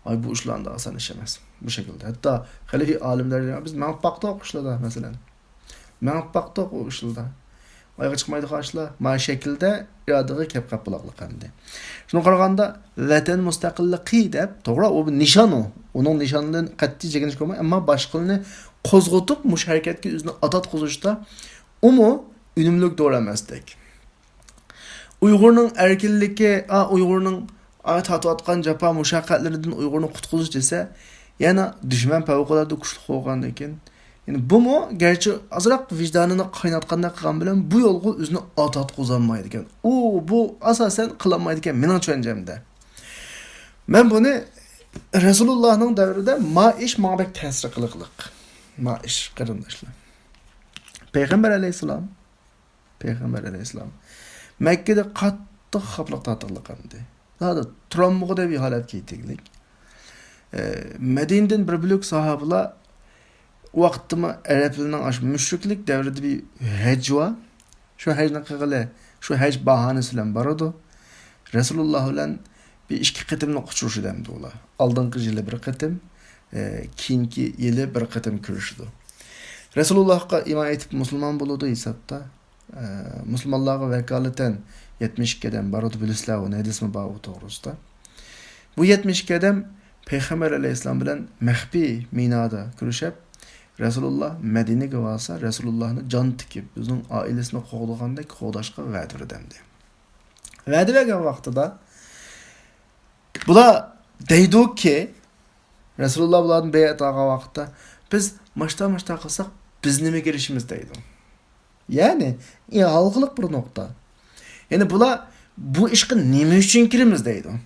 ئاي، بۇ ئىشلار ئاسان ئىش ئەمەس. بۇ شەكىلدە. ھەتتا خېلى ئالىملەر، بىز مېڭىپ باقتۇق ئۇ ئىشلاردا، مەسىلەن. مېڭىپ باقتۇق ئۇ ئىشلاردا. ئايىغى چىقمايدىغان ئىشلار. مانا شەكىلدە ئىرادىگە كەپ قاپ بولاقلىق ئەمدى. شۇنىڭغا قارىغاندا، ۋەتەن مۇستەقىللىقى دەپ، توغرا، ئۇ بىر نىشان ئۇ. ئۇنىڭ نىشانىدىن قەتئىي چېكىنىشكە بولمايدۇ. ئەمما باشقىلارنى قوزغىتىپ، مۇشۇ ھەرىكەتكە ئۆزىنى ئاتاتقۇزۇشتا ئۇمۇ ئۈنۈملۈك دورا ئەمەستەك. ئۇيغۇرنىڭ ئەركىنلىكى، ئا، ئۇيغۇرنىڭ، ئا، تارتىۋاتقان جاپا مۇشەققەتلىرىدىن ئۇيغۇرنى قۇتقۇزۇش دېسە، يەنە دۈشمەن پەۋقۇلئاددە كۈچلۈك بولغاندىكىن، يەنى بۇمۇ گەرچە ئازراق ۋىجدانىنى قايناتقاندەك قىلغان بىلەن بۇ يولغا ئۆزىنى ئاتاتقۇزالمايدىكەن. ئۇ، بۇ ئاساسەن قىلالمايدىكەن مېنىڭ چۈشەنچەمدە. مەن بۇنى رەسۇلۇللاھنىڭ دەۋرىدە ما ئىش ماڭا بەك تەسىر قىلغىلىق. ما ئىش، قېرىنداشلار. پەيغەمبەر ئەلەيھىسسالام پەيغەمبەر ئەلەيھىسسالام مەككىدە قاتتىق خاپىلىق تارتقانلىق ئەمدى. زادى تۇرالمىغۇدەك بىر ھالەتكە يېتىگلىك. ئە، مەدىنىدىن بىر بۆلەك ساھابىلار، ئۇ ۋاقىتتىمۇ ئەرەبلەرنىڭ ئاشۇ مۇشرىكلىك دەۋرىدە بىر ھەج بار. شۇ ھەجنى قىلغىلى، شۇ ھەج باھانىسى بىلەن بارىدۇ. رەسۇلۇللا بىلەن بىر ئىككى قېتىملىق ئۇچرىشىدۇ ئەمدى ئۇلار. ئالدىنقى يىلى بىر قېتىم، ئە، كېيىنكى يىلى بىر قېتىم كۆرۈشىدۇ. رەسۇلۇللاھقا ئىمان ئېيتىپ مۇسۇلمان بولىدۇ ھېسابتا. ئە، مۇسۇلمانلارغا ۋاكالىتەن يەتمىش ئىككى ئادەم بارىدۇ، بىلىسىلەر ئۇنى، ھەدىسمۇ بار ئۇ توغرىسىدا. بۇ يەتمىش ئىككى ئادەم پەيغەمبەر ئەلەيھىسسالام بىلەن مەخپىي مىنادا كۆرۈشۈپ، رەسۇلۇللا مەدىنىگە بارسا، رەسۇلۇللانى جان تىكىپ، ئۆزىنىڭ ئائىلىسىنى قوغدىغاندەك قوغداشقا ۋەدە بېرىدۇ ئەمدى. ۋەدە بەرگەن ۋاقتىدا بۇلار دەيدۇكى، رەسۇلۇللا بۇلاردىن بەيئەت ئالغان ۋاقىتتا، بىز ماشتا-ماشتا قىلساق، بىز نېمىگە ئېرىشىمىز دەيدۇ. يەنى، ئى، ھالقىلىق بىر نۇقتا. يەنى بۇلار بۇ ئىشقا نېمە ئۈچۈن كىرىمىز دەيدۇ.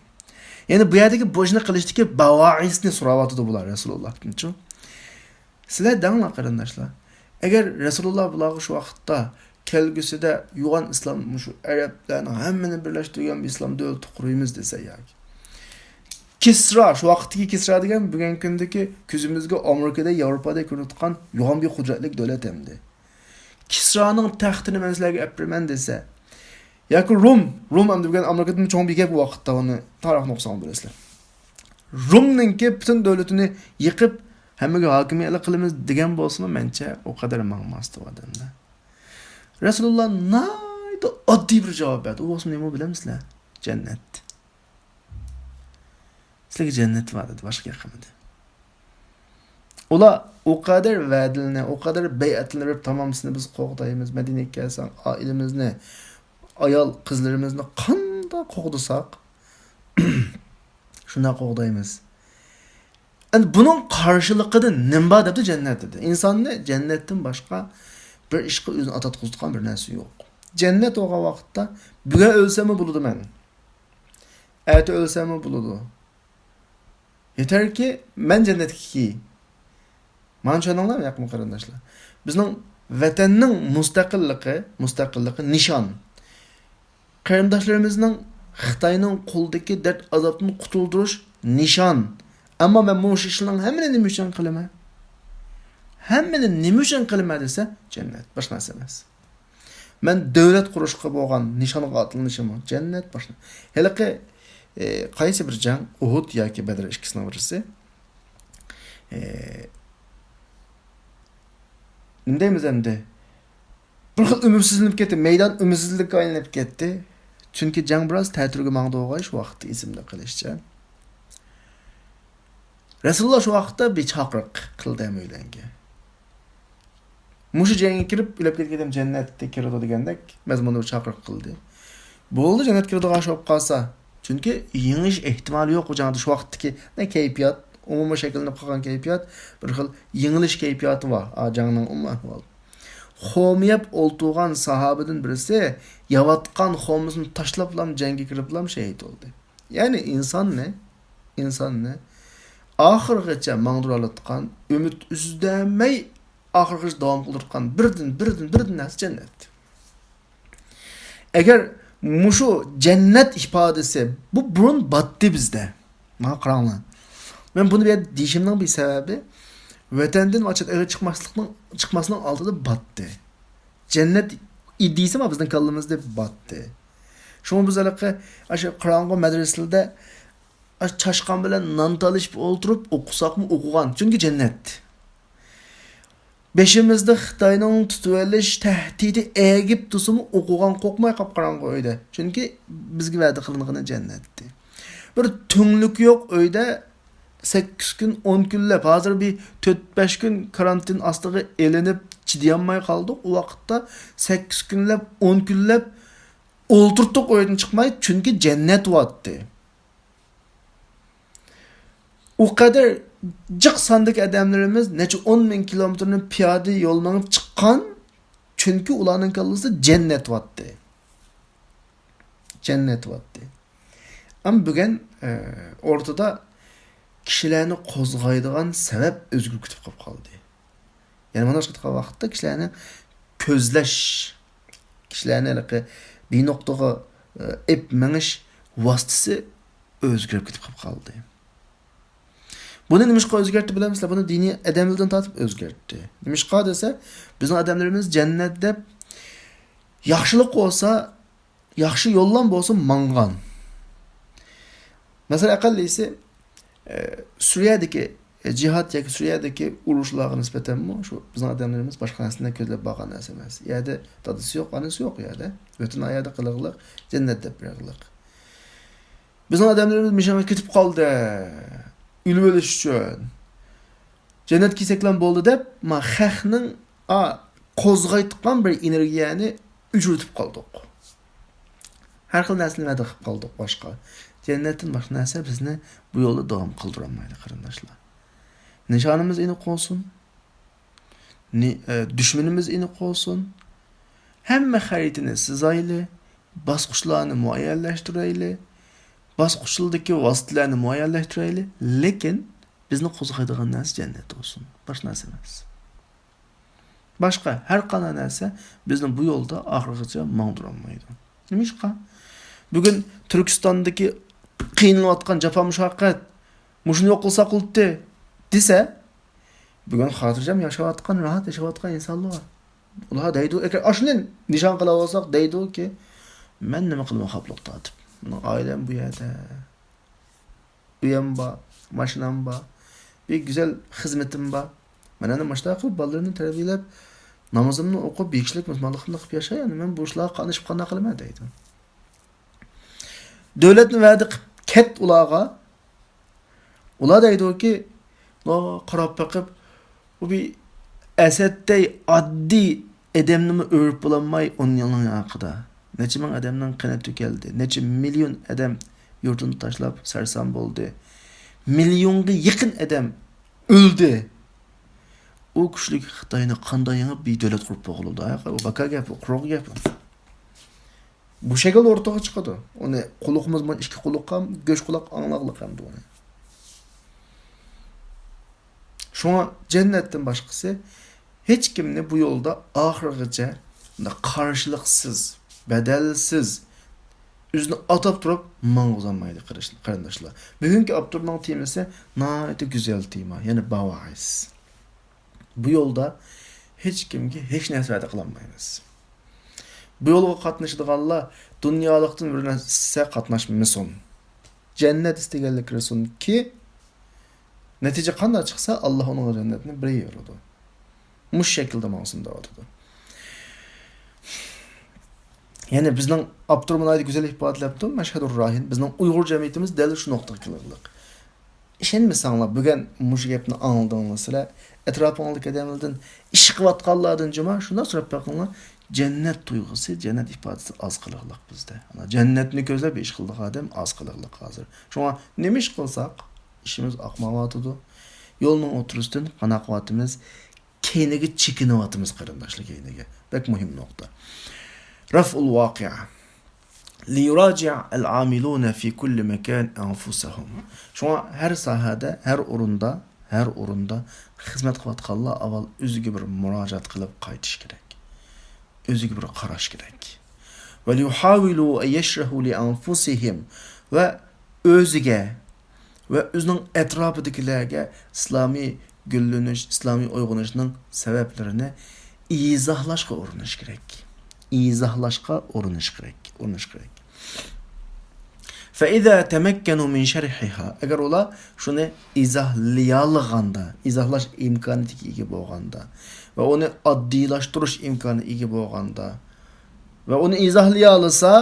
يەنى بۇ يەردىكى بۇ ئىشنى قىلىشتىكى باۋائىسنى سوراۋاتىدۇ بۇلار رەسۇلۇللاھتىنچۇ. سىلەر دەڭلار قېرىنداشلار. ئەگەر رەسۇلۇللا بۇلارغا شۇ ۋاقىتتا كەلگۈسىدە يوغان ئىسلام، مۇشۇ ئەرەبلەرنىڭ ھەممىنى بىرلەشتۈرگەن بىر ئىسلام دۆلىتى قۇرىمىز دېسە ياكى. كىسرا، شۇ ۋاقىتتىكى كىسرا دېگەن بۈگۈنكى كۈندىكى كۆزىمىزگە ئامېرىكىدا، ياۋروپادا كۆرۈنۈۋاتقان يوغان بىر قۇدرەتلىك دۆلەت ئەمدى. كىسرانىڭ تەختىنى مەن سىلەرگە ئەپ بېرىمەن دېسە. ياكى رۇم، رۇم ئەمدى بۈگۈن ئامېرىكىدىن چوڭ بىر گەپ بۇ ۋاقىتتا، ئۇنى تارىخنى ئوقۇساڭلار بىلىسىلەر. رۇمنىڭكى پۈتۈن دۆلىتىنى يىقىپ، ھەممىگە ھاكىمىيەتلىك قىلىمىز دېگەن بولسىمۇ، مەنچە ئۇ قەدەر ماڭماستى ئۇ ئادەملەر. رەسۇلۇللا ناھايىتى ئاددىي بىر جاۋاب بەردى. ئۇ بولسىمۇ نېمە بىلەمسىلەر؟ جەننەت. سىلەرگە جەننەت بار دېدى، باشقا گەپ قىلمىدى. ئۇلار ئۇ قەدەر ۋەدىلىنى، ئۇ قەدەر بەيئەتلىنى بېرىپ، تامام سېنى بىز قوغدايمىز، مەدىنىگە كەلسەڭ ئائىلىمىزنى، ئايال قىزلىرىمىزنى قانداق قوغدىساق، شۇنداق قوغدايمىز. ئەمدى بۇنىڭ قارشىلىقىدا نېمە بار دەپتۇ جەننەت دېدى. ئىنساننى جەننەتتىن باشقا بىر ئىشقا ئۆزىنى ئاتاتقۇزىدىغان بىر نەرسە يوق. جەننەت بولغان ۋاقىتتا بۈگۈن ئۆلسەممۇ بولىدۇ مەن. ئەتە ئۆلسەممۇ بولىدۇ. يېتەركى مەن جەننەتكە كىرەي. مانا چۈشەندىڭلارمۇ ياقمۇ قېرىنداشلار؟ بىزنىڭ ۋەتەننىڭ مۇستەقىللىقى، مۇستەقىللىقى نىشان. قېرىنداشلىرىمىزنىڭ خىتاينىڭ قولىدىكى دەرد ئازابتىن قۇتۇلدۇرۇش نىشان. ئەمما مەن مۇشۇ ئىشلارنىڭ ھەممىنى نېمە ئۈچۈن قىلىمەن؟ ھەممىنى نېمە ئۈچۈن قىلىمەن دېسە، جەننەت، باشقا نەرسە ئەمەس. مەن دۆلەت قۇرۇشقا بولغان نىشانغا ئاتلىنىشىمۇ جەننەت باشلىنىدۇ. ھېلىقى، ئى، قايسى بىر جەڭ، ئۇھۇد ياكى بەدر ئىككىسىنىڭ بىرسى. ئى، نېمە دەيمىز ئەمدى؟ بىر خىل ئۈمىدسىزلىنىپ كەتتى، مەيدان ئۈمىدسىزلىككە ئايلىنىپ كەتتى. چۈنكى جەڭ بىراز تەتۈرگە ماڭدىغاي شۇ ۋاقىتتا، ئېسىمدە قېلىشىچە. رەسۇلۇللا شۇ ۋاقىتتا بىر چاقىرىق قىلدى ھەممەيلەنگە. مۇشۇ جەڭگە كىرىپ ئۆلۈپ كەتكەن ئادەم جەننەتكە كىرىدۇ دېگەندەك مەزمۇندا بىر چاقىرىق قىلدى. بولدى، جەننەتكە كىرىدىغان ئىش بولۇپ قالسا. چۈنكى يېڭىش ئېھتىمالى يوق بۇ جەڭدە شۇ ۋاقىتتىكى نە كەيپىيات، ئومۇمىي شەكىللىنىپ قالغان كەيپىيات، بىر خىل يېڭىلىش كەيپىياتى بار، ئا، جەڭنىڭ ئومۇمىي ئەھۋالى. خورما يەپ ئولتۇرغان ساھابىدىن بىرسى يەۋاتقان خورمىسىنى تاشلاپلام جەڭگە كىرىپلام شېھىت بولدى. يەنى ئىنساننى، ئىنساننى ئاخىرغىچە ماڭدۇرالاتقان، ئۈمىد ئۈزدەمەي ئاخىرغىچە داۋام قىلدۇرۇتقان بىردىن، بىردىن، بىردىن نەرسە جەننەت. ئەگەر مۇشۇ جەننەت ئىپادىسى، بۇ بۇرۇن باتتى بىزدە. ماڭا قاراڭلار. مەن بۇنى بۇ يەردە دېيىشىمنىڭ بىر سەۋەبى، ۋەتەندىن ۋاچەت ئەگەر چىقماسلىقنىڭ، چىقماسنىڭ ئالدىدا باتتى. جەننەت ئىدىيىسى ما بىزنىڭ كاللىمىزدا باتتى. شۇڭا بىز ھېلىقى ئاشۇ قاراڭغۇ مەدرىسىلەردە ئاشۇ چاشقان بىلەن نان تالىشىپ ئولتۇرۇپ ئوقۇساقمۇ ئوقۇغان. چۈنكى جەننەت. بېشىمىزدا خىتاينىڭ تۇتۇۋېلىش تەھدىتى ئەگىپ تۇرسىمۇ ئوقۇغان قورقماي قاپقاراڭغۇ ئۆيدە. چۈنكى بىزگە ۋەدە قىلىنغىنى جەننەتتى. بىر تۈڭلۈك يوق ئۆيدە سەككىز كۈن، ئون كۈنلەپ، ھازىر بىر تۆت، بەش كۈن كارانتىن ئاستىغا ئېلىنىپ چىدىيالماي قالدۇق. ئۇ ۋاقىتتا سەككىز كۈنلەپ، ئون كۈنلەپ ئولتۇرتتۇق ئۆيدىن چىقماي، چۈنكى جەننەت بارتتى. ئۇ قەدەر جىق ساندىكى ئادەملىرىمىز نەچچە ئون مىڭ كىلومېتىرنى پىيادە يول مېڭىپ چىققان، چۈنكى ئۇلارنىڭ كاللىسىدا جەننەت بارتتى. جەننەت بارتتى. ئەمما بۈگۈن، ئە، ئورتىدا كىشىلەرنى قوزغايدىغان سەۋەب ئۆزگىرىپ كېتىپ قالدى. يەنى مانا شۇنداق ۋاقىتتا كىشىلەرنى كۆزلەش، كىشىلەرنى ھېلىقى بىر نۇقتىغا، ئە، ئېپ مېڭىش ۋاسىتىسى ئۆزگىرىپ كېتىپ قالدى. بۇنى نېمىشقا ئۆزگەرتتى بىلەمسىلەر؟ بۇنى دىنىي ئادەملەردىن تارتىپ ئۆزگەرتتى. نېمىشقا دېسە، بىزنىڭ ئادەملىرىمىز جەننەت دەپ، ياخشىلىق بولسا، ياخشى يوللام بولسا ماڭغان. مەسىلەن، ئەقەللىسى، ئە، سۈرىيەدىكى، ئە، جىھاد ياكى سۈرىيەدىكى ئۇرۇشلارغا نىسبەتەنمۇ شۇ بىزنىڭ ئادەملىرىمىز باشقا نەرسىنى كۆزلەپ بارغان نەرسە ئەمەس. يەردە دادىسى يوق، ئانىسى يوق يەردە. ۋەتىنى ئاياغدا قىلىغلىق، جەننەت دەپ بېرىغلىق. بىزنىڭ ئادەملىرىمىز مىشەڭگە كېتىپ قالدى، ئۆلۈۋېلىش ئۈچۈن. جەننەتكە كىرسەكلا بولدى دەپ، ما خەقنىڭ، ئا، قوزغايدىغان بىر ئېنېرگىيەنى ئۆچۈرۈۋېتىپ قالدۇق. ھەر خىل نەرسىنى ۋەدە قىلىپ قالدۇق باشقا. جەننەتتىن باشقا نەرسە بىزنى بۇ يولدا داۋام قىلدۇرالمايدۇ، قېرىنداشلار. نىشانىمىز ئېنىق بولسۇن. نى-، ئە، دۈشمىنىمىز ئېنىق بولسۇن. ھەممە خەرىتىنى سىزايلى، باسقۇچلارنى مۇئەييەنلەشتۈرەيلى، باسقۇچلىرىدىكى ۋاسىتىلەرنى مۇئەييەنلەشتۈرەيلى، لېكىن بىزنى قوزغايدىغان نەرسە جەننەت بولسۇن، باشقا نەرسە ئەمەس. باشقا ھەر قانداق نەرسە بىزنى بۇ يولدا ئاخىرغىچە ماڭدۇرالمايدۇ. نېمىشقا؟ بۈگۈن تۈركىستاندىكى قىينىلىۋاتقان جاپا مۇشەققەت، مۇشۇنى يوق قىلساق بولاتتى دېسە، بۈگۈن خاتىرجەم ياشاۋاتقان، راھەت ياشاۋاتقان ئىنسانلار بار. ئۇلار دەيدۇ، ئەگەر ئاشۇنى نىشان قىلىۋالساق، دەيدۇكى، مەن نېمە قىلىمەن خاپىلىق تارتىپ؟ مېنىڭ ئائىلەم بۇ يەردە. ئۆيەم بار، ماشىنام بار، بىر گۈزەل خىزمىتىم بار. مەن ئەنە مۇشۇنداق قىلىپ بالىلىرىمنى تەربىيەلەپ، نامىزىمنى ئوقۇپ، بىر كىشىلىك مۇسۇلمانلىقىمنى قىلىپ ياشاي. ئەنە مەن بۇ ئىشلارغا قاتنىشىپ قانداق قىلىمەن دەيدۇ. دۆلەتنى ۋەدە قىلىپ كەت ئۇلارغا. ئۇلار دەيدۇكى، قاراپ بېقىپ، بۇ بىر ئەسەدتەي ئاددىي ئادەمنىمۇ ئۆرۈپ بولالماي ئون يىلنىڭ ھەققىدە. نەچچە مىڭ ئادەمنىڭ قېنى تۆكۈلدى، نەچچە مىليون ئادەم يۇرتىنى تاشلاپ سەرسان بولدى. مىليونغا يېقىن ئادەم ئۆلدى. ئۇ كۈچلۈك خىتاينى قانداق يېڭىپ بىر دۆلەت قۇرۇپ بولغىلى بولىدۇ؟ ئۇ بىكار گەپ، ئۇ قۇرۇق گەپ. بۇ شەكىلدە ئوتتۇرىغا چىقىدۇ. ئۇنى قۇلىقىمىز بۇ ئىككى قۇلىققا، گۆش قۇلاق ئاڭلاغلىق ئەمدى ئۇنى. شۇڭا جەننەتتىن باشقىسى ھېچكىمنى بۇ يولدا ئاخىرغىچە قارشىلىقسىز، بەدەلسىز، ئۆزىنى ئاتاپ تۇرۇپ ماڭغۇزالمايدۇ، قېرىنداشلار. بۈگۈنكى ئاپتورنىڭ تېمىسى ناھايىتى گۈزەل تېما، يەنى باۋايس. بۇ يولدا ھېچكىمگە ھېچ نەرسە ۋەدە قىلالمايمىز. بۇ يولغا قاتنىشىدىغانلار دۇنيالىقتىن بىر نەرسە قاتناشمىسۇن. جەننەت ئىستىگەنلىك كىرسۇنكى، نەتىجە قانداق چىقسا، ئاللا ئۇنىڭغا جەننەتنى بېرىۋېرىدۇ. مۇشۇ شەكىلدە ماڭسۇن دەۋاتىدۇ. يەنى بىزنىڭ ئاپتورمۇ ناھايىتى گۈزەل ئىپادىلەپتۇ، مەشھەدۇر راھىن، بىزنىڭ ئۇيغۇر جەمئىيىتىمىز دەل شۇ نۇقتىغا كېلىۋاتىدۇ. ئىشەنمىسەڭلار، بۈگۈن مۇشۇ گەپنى ئاڭلىدىڭلار سىلەر، ئەتراپىڭىزدىكى ئادەملەردىن، ئىشقىۋاتقانلاردىن جۇما شۇنداق سوراپ بېقىڭلار، جەننەت تۇيغۇسى، جەننەت ئىپادىسى ئاز قىلىقلىق بىزدە. ئانا، جەننەتنى كۆزلەپ ئىش قىلىدىغان ئادەم ئاز قىلىقلىق ھازىر. شۇڭا نېمە ئىش قىلساق، ئىشىمىز ئاقمايۋاتىدۇ. يولنىڭ ئوتتۇرىسىدىن قانداق قىلىۋاتىمىز؟ كەينىگە چېكىنىۋاتىمىز، قېرىنداشلار، كەينىگە. بەك مۇھىم نۇقتا. رفع الواقعة. ليراجع العاملون في كل مكان أنفسهم. شۇڭا ھەر ساھەدە، ھەر ئورۇندا، ھەر ئورۇندا خىزمەت قىلىۋاتقانلار ئاۋۋال ئۆزىگە بىر مۇراجىئەت قىلىپ قايتىش كېرەك. ئۆزىگە بىر قاراش كېرەك. وليحاولوا أن يشرحوا لأنفسهم. ۋە ئۆزىگە ۋە ئۆزىنىڭ ئەتراپىدىكىلەرگە ئىسلامىي گۈللىنىش، ئىسلامىي ئويغىنىشنىڭ سەۋەبلىرىنى ئىزاھلاشقا ئۇرۇنۇش كېرەك. ئىزاھلاشقا ئۇرۇنۇش كېرەك، ئۇرۇنۇش كېرەك. فإذا تمكنوا من شرحها، ئەگەر ئۇلار شۇنى ئىزاھلىيالىغاندا، ئىزاھلاش ئىمكانىيىتىگە ئىگە بولغاندا ۋە ئۇنى ئاددىيلاشتۇرۇش ئىمكانىغا ئىگە بولغاندا ۋە ئۇنى ئىزاھلىيالىسا،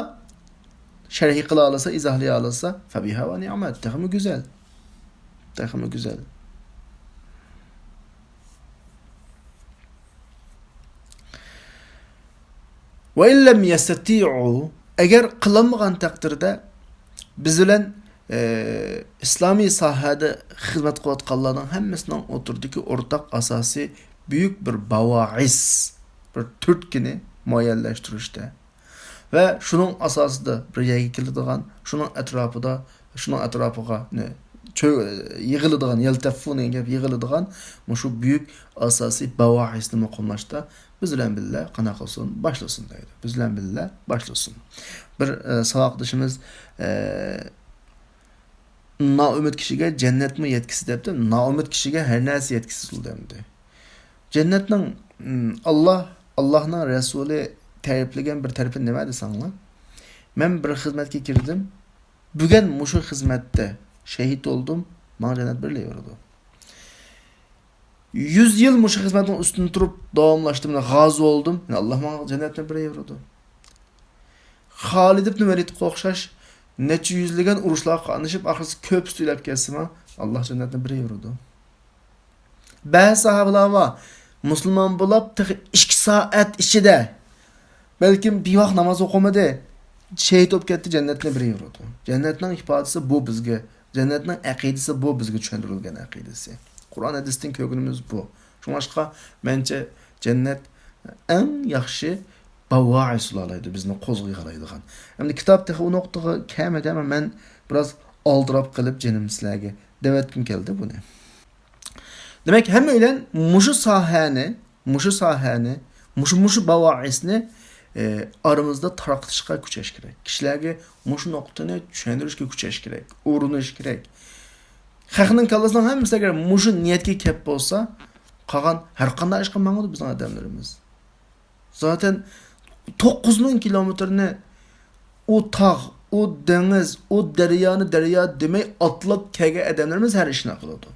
شەرھى قىلالىسا، ئىزاھلىيالىسا، فبها ونعمت، تېخىمۇ گۈزەل. تېخىمۇ گۈزەل. وإن لم يستطيعوا، ئەگەر قىلالمىغان تەقدىردە، بىز بىلەن، ئى، ئىسلامىي ساھەدە خىزمەت قىلىۋاتقانلارنىڭ ھەممىسىنىڭ ئوتتۇرىدىكى ئورتاق ئاساسىي بۈيۈك بىر باۋائىس، بىر تۈرتكىنى مۇئەييەنلەشتۈرۈشتە ۋە شۇنىڭ ئاساسىدا بىر يەرگە كېلىدىغان، شۇنىڭ ئەتراپىدا، شۇنىڭ ئەتراپىغا نە-، چۆ-، يىغىلىدىغان، يەلتەففۇ دېگەن گەپ، يىغىلىدىغان مۇشۇ بۈيۈك ئاساسىي باۋائىسنى مۇقىملاشتا بىز بىلەن بىللە قانداق قىلسۇن؟ باشلىسۇن دەيدۇ. بىز بىلەن بىللە باشلىسۇن. بىر، ئە، ساۋاقدىشىمىز، ئە، نائۈمىد كىشىگە جەننەتمۇ يەتكۈسى دەپتۇ، نائۈمىد كىشىگە ھەر نەرسە يەتكۈسى دەمدى. جەننەتنىڭ، ئىم، ئاللا، ئاللانىڭ رەسۇلى تەرىپلىگەن بىر تەرىپى نېمە دېسەڭلار، مەن بىر خىزمەتكە كىردىم، بۈگۈن مۇشۇ خىزمەتتە شېھىت بولدۇم، ماڭا جەننەت بېرىلىۋېرىدۇ. يۈز يىل مۇشۇ خىزمەتنىڭ ئۈستىدە تۇرۇپ داۋاملاشتىم، غازى بولدۇم، يەنە ئاللا ماڭا جەننەتنى بېرىۋېرىدۇ. خالىد ئىبن ۋەلىدقا ئوخشاش نەچچە يۈزلىگەن ئۇرۇشلارغا قاتنىشىپ، ئاخىرسى كۆپۈسى تۈگەپ كەتسىمۇ، ئاللا جەننەتنى بېرىۋېرىدۇ. بەزى ساھابىلار بار، مۇسۇلمان بولاپ تېخى ئىككى سائەت ئىچىدە، بەلكىم بىۋاق ناماز ئوقۇمىدى، شېھىت بولۇپ كەتتى، جەننەتنى بېرىۋېرىدۇ. جەننەتنىڭ ئىپادىسى بۇ بىزگە، جەننەتنىڭ ئەقىدىسى بۇ بىزگە چۈشەندۈرۈلگەن ئەقىدىسى. قۇرئان ھەدىستىن كۆرگىنىمىز بۇ. شۇڭلاشقا، مەنچە، جەننەت ئەڭ ياخشى باۋائىس بولالايدۇ، بىزنى قوزغىيالايدىغان. ئەمدى كىتاب تېخى ئۇ نۇقتىغا كەلمىدى، ئەمما مەن بىراز ئالدىراپ قېلىپ جېنىم سىلەرگە دەۋەتكۈم كەلدى بۇنى. دېمەك، ھەممەيلەن مۇشۇ ساھەنى، مۇشۇ ساھەنى، مۇشۇ، مۇشۇ باۋائىسنى، ئى، ئارىمىزدا تارقىتىشقا كۈچەش كېرەك. كىشىلەرگە مۇشۇ نۇقتىنى چۈشەندۈرۈشكە كۈچەش كېرەك، ئۇرۇنۇش كېرەك. خەقنىڭ كاللىسىنىڭ ھەممىسى ئەگەر مۇشۇ نىيەتكە كەپ بولسا، قالغان ھەر قانداق ئىشقا ماڭىدۇ بىزنىڭ ئادەملىرىمىز. زاتەن توققۇز مىڭ كىلومېتىرنى ئۇ تاغ، ئۇ دېڭىز، ئۇ دەريانى دەريا دېمەي ئاتلاپ كەلگەن ئادەملىرىمىز ھەر ئىشنى قىلىدۇ.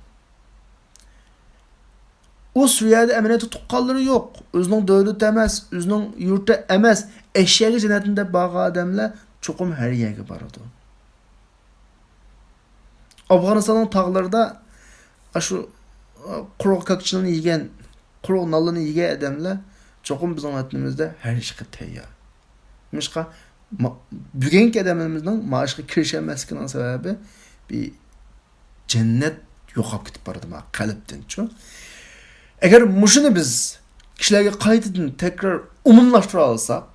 ئۇ سۈرىيەدە ئەمەلىيەتتە تۇغقانلىرى يوق، ئۆزىنىڭ دۆلىتى ئەمەس، ئۆزىنىڭ يۇرتى ئەمەس، ئەشياغا جەننەتنى دەپ بارغان ئادەملەر چوقۇم ھەر يەرگە بارىدۇ. ئافغانىستاننىڭ تاغلىرىدا ئاشۇ، ئا، قۇرۇق كاكچىلارنى يېگەن، قۇرۇق نانلارنى يېگەن ئادەملەر چوقۇم بىزنىڭ ۋەتىنىمىزدە ھەر ئىشقا تەييار. نېمىشقا؟ ما-، بۈگۈنكى ئادەملىرىمىزنىڭ مائاشقا كىرىشەلمەسلىكىنىڭ سەۋەبى بىر جەننەت يوقاپ كېتىپ بارىدۇ ما قەلبتىنچۇ. ئەگەر مۇشۇنى بىز كىشىلەرگە قايتىدىن تەكرار ئومۇملاشتۇرالىساق،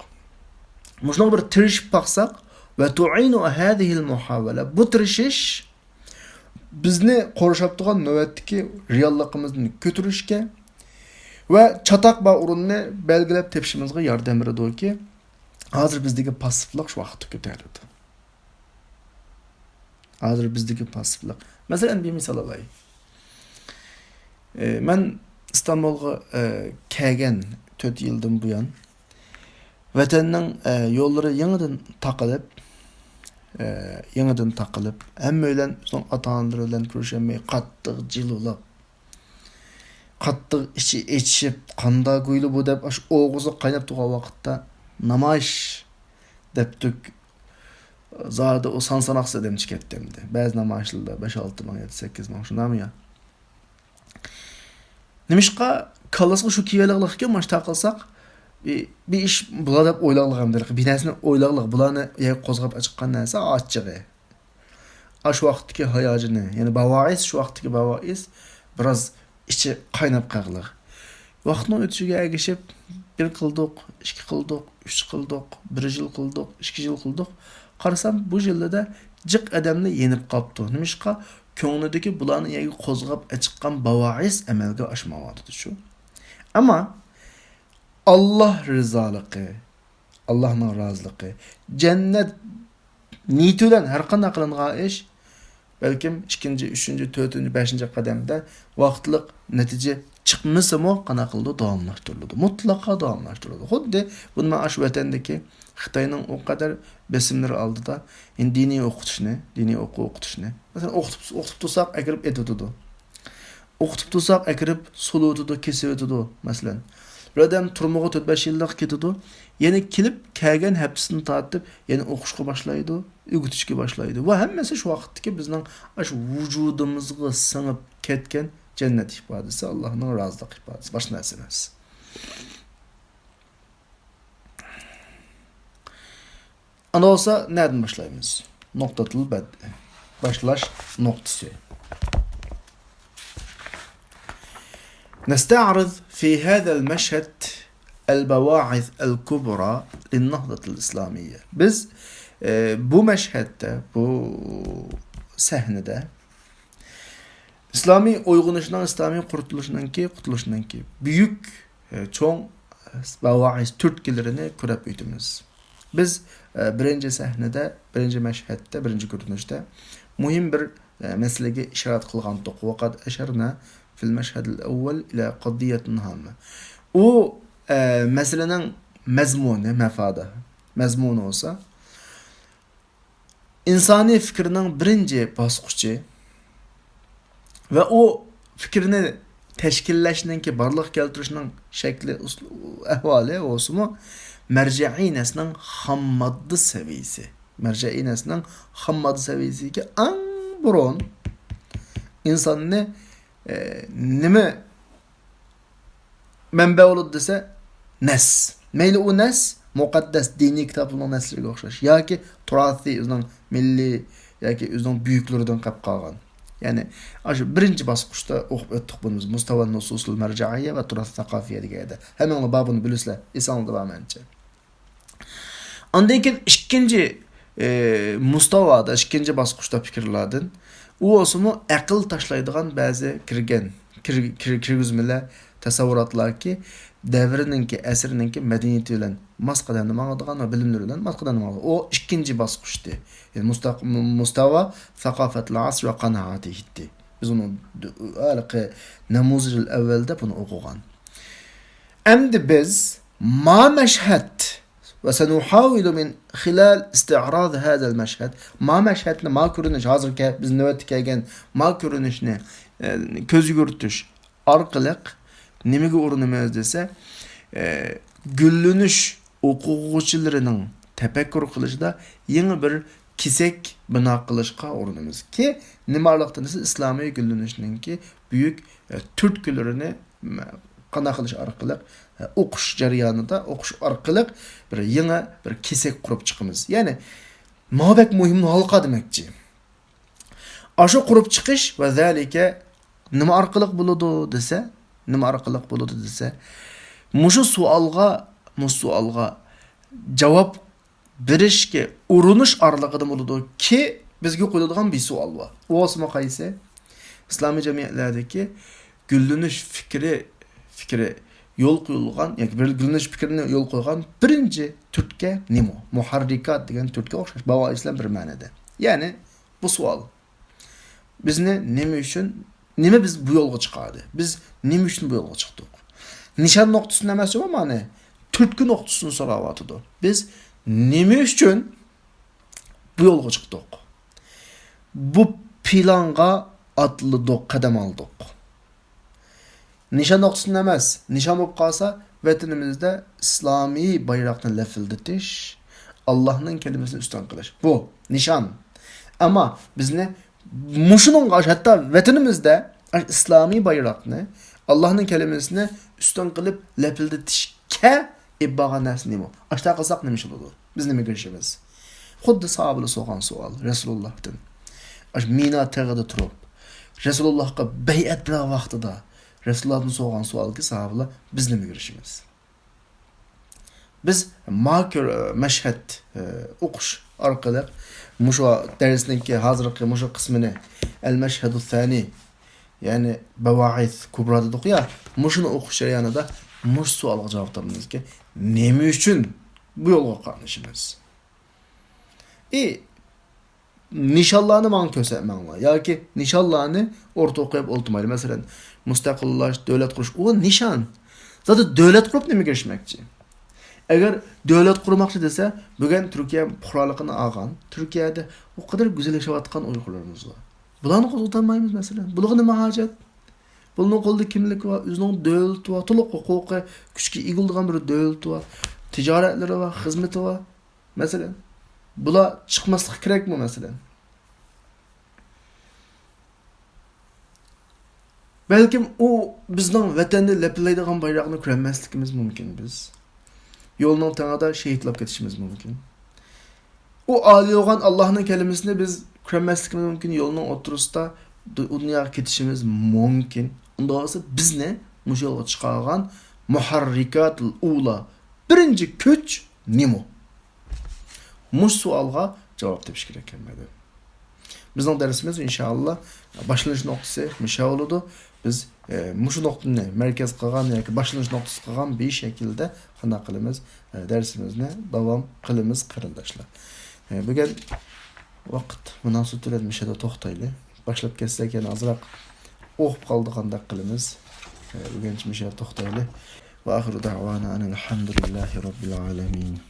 مۇشۇنىڭغا بىر تىرىشىپ باقساق، ۋە تۇئىنۇ ھەزىھىل مۇھاۋەلە، بۇ تىرىشىش بىزنى قورشاپ تۇرغان نۆۋەتتىكى رېئاللىقىمىزدىن كۆتۈرۈشكە ۋە چاتاق بار ئورۇننى بەلگىلەپ تېپىشىمىزغا ياردەم بېرىدۇكى، ھازىر بىزدىكى پاسسىپلىق شۇ ۋاقىتتا كۆتەرىلىدۇ. ھازىر بىزدىكى پاسسىپلىق. مەسىلەن، بىر مىسال ئالاي. ئى، مەن ئىستانبۇلغا، ئى، كەلگەن تۆت يىلدىن بۇيان، ۋەتەننىڭ، ئى، يوللىرى يېڭىدىن تاقىلىپ، ئى، يېڭىدىن تاقىلىپ، ھەممەيلەن ئۆزىنىڭ ئاتا-ئانىلىرى بىلەن كۆرۈشەلمەي، قاتتىق جىلۋىلاپ، قاتتىق ئىچى ئېچىشىپ، قانداق گۇيلا بۇ دەپ، ئاشۇ ئوغۇزى قايناپ تۇرغان ۋاقىتتا، نامايىش دەپتۇك. زادى ئۇ سان ساناقسىز ئادەمچە كەتتى ئەمدى. بەزى نامايىشلاردا بەش، ئالتە مىڭ، يەتتە، سەككىز مىڭ، شۇنداقمۇ يا؟ نېمىشقا كاللىسىغا شۇ كېلىۋالغانلىقكىن، مانا شۇنداق قىلساق، بىر، بىر ئىش بولا دەپ ئويلاغلىق ئەمدى. بىر نەرسىنى ئويلاغلىق، بۇلارنى يەنە قوزغاپ ئاچىققان نەرسە ئاچچىقى. ئاشۇ ۋاقىتتىكى ھاياجىنى، يەنى باۋائىس، شۇ ۋاقىتتىكى باۋائىس بىراز ئىچى قايناپ قالغىلىق. ۋاقىتنىڭ ئۆتۈشىگە ئەگىشىپ، بىر قىلدۇق، ئىككى قىلدۇق، ئۈچ قىلدۇق، بىر يىل قىلدۇق، ئىككى يىل قىلدۇق. قارىسام، بۇ يىلدا جىق ئادەملا يېنىپ قاپتۇ. نېمىشقا؟ كۆڭلىدىكى بۇلارنى يەنە قوزغاپ ئېچىققان باۋائىس ئەمەلگە ئاشمايۋاتىدۇ شۇ. ئەمما ئاللا رىزالىقى، ئاللانىڭ رازىلىقى، جەننەت نىيىتى بىلەن ھەر قانداق قىلىنغان ئىش، بەلكىم ئىككىنچى، ئۈچىنچى، تۆتىنچى، بەشىنچى قەدەمدە ۋاقىتلىق نەتىجە چىقمىسىمۇ، قانداق قىلىدۇ؟ داۋاملاشتۇرۇلىدۇ. مۇتلەقا داۋاملاشتۇرۇلىدۇ. خۇددى بۇنى مەن ئاشۇ ۋەتەندىكى خىتاينىڭ ئۇ قەدەر بېسىملىرى ئالدىدا، يەنى دىنىي ئوقۇتۇشنى، دىنىي ئوقۇ ئوقۇتۇشنى، مەسىلەن، ئوقۇتۇپ، ئوقۇتۇپ تۇرساق، ئەكىرىپ ئېتىۋېتىدۇ. ئوقۇتۇپ تۇرساق، ئەكىرىپ سولىۋېتىدۇ، كېسىۋېتىدۇ، مەسىلەن. بىر ئادەم تۈرمىگە تۆت بەش يىللىق كېتىدۇ، يەنە كېلىپ، كەلگەن ھەپتىسىدىن تارتىپ، يەنە ئوقۇشقا باشلايدۇ، ئۆگىتىشكە باشلايدۇ. ۋە ھەممىسى شۇ ۋاقىتتىكى بىزنىڭ ئاشۇ ۋۇجۇدىمىزغا سىڭىپ كەتكەن جەننەت ئىپادىسى، ئاللانىڭ رازىلىق ئىپادىسى، باشقا نەرسە ئەمەس. ئاندىن بولسا نەدىن باشلايمىز؟ نۇقتاتىل بەد، باشلاش نۇقتىسى. نستعرض في هذا المشهد البواعث الكبرى للنهضة الإسلامية. بىز، ئە، بۇ مەشھەدتە، بۇ سەھنىدە ئىسلامىي ئويغىنىشنىڭ، ئىسلامىي قۇرتۇلۇشنىڭكى، قۇتۇلۇشنىڭكى بۈيۈك، ئە، چوڭ، ئە، باۋائىس تۈرتكىلىرىنى كۆرۈپ ئۆتىمىز. بىز، ئە، بىرىنچى سەھنىدە، بىرىنچى مەشھەدتە، بىرىنچى كۆرۈنۈشتە مۇھىم بىر، ئە، مەسىلىگە ئىشارەت قىلغانتۇق. وقد أشرنا في المشهد الأول إلى قضية هامة. ئۇ، ئە، مەسىلىنىڭ مەزمۇنى، مەفادى، مەزمۇنى بولسا، ئىنسانىي پىكىرنىڭ بىرىنچى باسقۇچى ۋە ئۇ پىكىرنى تەشكىللەشنىڭكى، بارلىققا كەلتۈرۈشنىڭ شەكلى، ئۇسلۇ-، ئەھۋالى بولسىمۇ، مەرجەئىي نەسنىڭ خام ماددا سەۋىيىسى. مەرجەئىي نەسنىڭ خام ماددا سەۋىيىسىدىكى ئەڭ بۇرۇن ئىنساننى، ئە، نېمە مەنبە بولىدۇ دېسە، نەس. مەيلى ئۇ نەس مۇقەددەس دىنىي كىتابلارنىڭ نەسلىرىگە ئوخشاش ياكى تۇراسىي، ئۆزىنىڭ مىللىي ياكى ئۆزىنىڭ بۈيۈكلىرىدىن قېلىپ قالغان. يەنى ئاشۇ بىرىنچى باسقۇچتا ئوقۇپ ئۆتتۇق بۇنى بىز، مۇستاۋا نۇسۇسۇل مەرجەئىيە ۋە تۇراس ساقافىيە دېگەن يەردە. ھەممىڭلار بار بۇنى بىلىسىلەر، ئېسىڭلاردا بار مەنچە. ئاندىن كېيىن ئىككىنچى، ئى، مۇستاۋادا، ئىككىنچى باسقۇچتا پىكىرلاردىن، ئۇ بولسىمۇ ئەقىل تاشلايدىغان بەزى كىرگەن، كىر-، كىر-، كىرگۈزمىلەر، تەسەۋۋۇراتلاركى، دەۋرىنىڭكى، ئەسىرىنىڭكى مەدەنىيىتى بىلەن ماس قەدەمدە ماڭىدىغان ۋە بىلىملىرى بىلەن ماس قەدەمدە ماڭىدىغان. ئۇ ئىككىنچى باسقۇچتى. يەنى مۇستاق-، مۇ-، مۇستاۋا ساقافتىل ئەسر ۋە قانائەتى ئىدى. بىز ئۇنى ھېلىقى نەمۇزىجىل ئەۋۋەلدە بۇنى ئوقۇغان. ئەمدى بىز ما مەشھەد ۋە سەنۇھاۋىلۇ مىن خىلال ئىستىئراز ھازەل مەشھەد. ما مەشھەدنى، ما كۆرۈنۈش، ھازىر كە-، بىز نۆۋەتتە كەلگەن ما كۆرۈنۈشنى، ئە، كۆز يۈگۈرتۈش ئارقىلىق نېمىگە ئۇرۇنىمىز دېسە، ئە، گۈللىنىش ئوقۇغۇچىلىرىنىڭ تەپەككۇر قىلىشىدا يېڭى بىر كېسەك بىنا قىلىشقا ئۇرۇنىمىز. كى، نېمە ئارقىلىق دېسە، ئىسلامىي گۈللىنىشنىڭكى بۈيۈك، ئە، تۈرتكىلىرىنى، م-، قانداق قىلىش ئارقىلىق، ئە، ئوقۇش جەريانىدا، ئوقۇش ئارقىلىق بىر يېڭى بىر كېسەك قۇرۇپ چىقىمىز. يەنى، ماۋۇ بەك مۇھىم ھالقا دېمەكچى. ئاشۇ قۇرۇپ چىقىش ۋە زالىكە نېمە ئارقىلىق بولىدۇ دېسە، نېمە ئارقىلىق بولىدۇ دېسە، مۇشۇ سوئالغا، مۇشۇ سوئالغا جاۋاب بېرىشكە ئۇرۇنۇش ئارىلىقىدا بولىدۇكى، بىزگە قويۇلىدىغان بىر سوئال بار. ئۇ بولسىمۇ قايسى؟ ئىسلامىي جەمئىيەتلەردىكى گۈللىنىش پىكرى، پىكرى يول قويۇلغان، ياكى بىر گۈللىنىش پىكرىنى يول قويغان بىرىنچى تۈرتكە نېمە؟ مۇھەررىكات دېگەن تۈرتكە ئوخشاش، باۋائىس بىلەن بىر مەنىدە. يەنى بۇ سوئال. بىزنى نېمە ئۈچۈن، نېمە بىز بۇ يولغا چىقاردى؟ بىز نېمە ئۈچۈن بۇ يولغا چىقتۇق؟ نىشان نۇقتىسىنى ئەمەس جۇمۇ مانا، تۈرتكە نۇقتىسىنى سوراۋاتىدۇ. بىز نېمە ئۈچۈن بۇ يولغا چىقتۇق؟ بۇ پىلانغا ئاتلىدۇق، قەدەم ئالدۇق. نىشان نۇقتىسىدىن ئەمەس، نىشان بولۇپ قالسا، ۋەتىنىمىزدە ئىسلامىي بايراقنى لەپىلدىتىش، ئاللاھنىڭ كەلىمىسىنى ئۈستۈن قىلىش. بۇ نىشان. ئەمما بىزنى مۇشۇنىڭغا، ھەتتا ۋەتىنىمىزدە ئىسلامىي بايراقنى، ئاللاھنىڭ كەلىمىسىنى ئۈستۈن قىلىپ لەپىلدىتىشكە ئېلىپ بارغان نەرسە نېمە؟ ئاشۇنداق قىلساق نېمە ئىش بولىدۇ؟ بىز نېمىگە ئېرىشىمىز؟ خۇددى ساھابىلەر سورىغان سوئال رەسۇلۇللاھتىن. ئاشۇ مىنا تېغىدا تۇرۇپ، رەسۇلۇللاھقا بەيئەت بېرىدىغان ۋاقتىدا رەسۇلۇللاھتىن سورىغان سوئالكى ساھابىلەر، بىز نېمىگە ئېرىشىمىز؟ بىز ما كۆر-، مەشھەد، ئە، ئوقۇش ئارقىلىق مۇشۇ دەرسنىڭكى، ھازىرقى مۇشۇ قىسمىنى، ئەل مەشھەدۇ سانى، يەنى بەۋاھىس كۇبرا دېدۇق يا، مۇشۇنى ئوقۇش جەريانىدا مۇشۇ سوئالغا جاۋاب تاپىمىزكى، نېمە ئۈچۈن بۇ يولغا قاتنىشىمىز؟ ئى، نىشانلارنى ماڭا كۆرسەتمەڭلار ياكى نىشانلارنى ئورتىغا قويۇپ ئولتۇرمايلى. مەسىلەن، مۇستەقىللەش، دۆلەت قۇرۇش، ئۇ نىشان. زادى دۆلەت قۇرۇپ نېمىگە ئېرىشمەكچى؟ ئەگەر دۆلەت قۇرماقچى دېسە، بۈگۈن تۈركىيە پۇقرالىقىنى ئالغان، تۈركىيەدە ئۇ قەدەر گۈزەل ياشاۋاتقان ئۇيغۇرلىرىمىز بار. بۇلارنى قوزغىتالمايمىز، مەسىلەن. بۇلارغا نېمە ھاجەت؟ بۇلارنىڭ قولىدا كىملىكى بار، ئۆزىنىڭ دۆلىتى بار، تولۇق ھوقۇقى، كۈچكە ئىگە بولىدىغان بىر دۆلىتى بار، تىجارەتلىرى بار، خىزمىتى بار. مەسىلەن، بۇلار چىقماسلىقى كېرەكمۇ، مەسىلەن؟ بەلكىم ئۇ بىزنىڭ ۋەتەندە لەپىلدەيدىغان بايراقنى كۆرەلمەسلىكىمىز مۇمكىن بىز. يولنىڭ تېڭىدا شېھىتلاپ كېتىشىمىز مۇمكىن. ئۇ ئالىي بولغان ئاللاھنىڭ كەلىمىسىنى بىز كۆرەلمەسلىكىمىز مۇمكىن، يولنىڭ ئوتتۇرىسىدا دۇ-، دۇنياغا كېتىشىمىز مۇمكىن. ئۇنداق بولسا بىزنى مۇشۇ يولغا چىقارغان مۇھەررىكاتىل ئۇلا، بىرىنچى كۈچ نېمە؟ مۇشۇ سوئالغا جاۋاب تېپىش كېرەك ھەممىدىن. بىزنىڭ دەرسىمىز ئىنشائاللا باشلىنىش نۇقتىسى مۇشۇ بولىدۇ. بىز، ئە، مۇشۇ نۇقتىنى مەركەز قىلغان ياكى باشلىنىش نۇقتىسى قىلغان بىر شەكىلدە قانداق قىلىمىز؟ ئە، دەرسىمىزنى داۋام قىلىمىز، قېرىنداشلار. ئە، بۈگۈن ۋاقىت مۇناسىۋىتى بىلەن مۇشۇ يەردە توختايلى. باشلاپ كەتسەك يەنە ئازراق ئوقۇپ قالىدىغاندەك قىلىمىز. ئە، بۈگۈنچە مۇشۇ يەردە توختايلى. ۋە ئاخىرۇ دەۋانا ئەنىل ھەمدۇلىللاھى رەببىل ئالەمىن.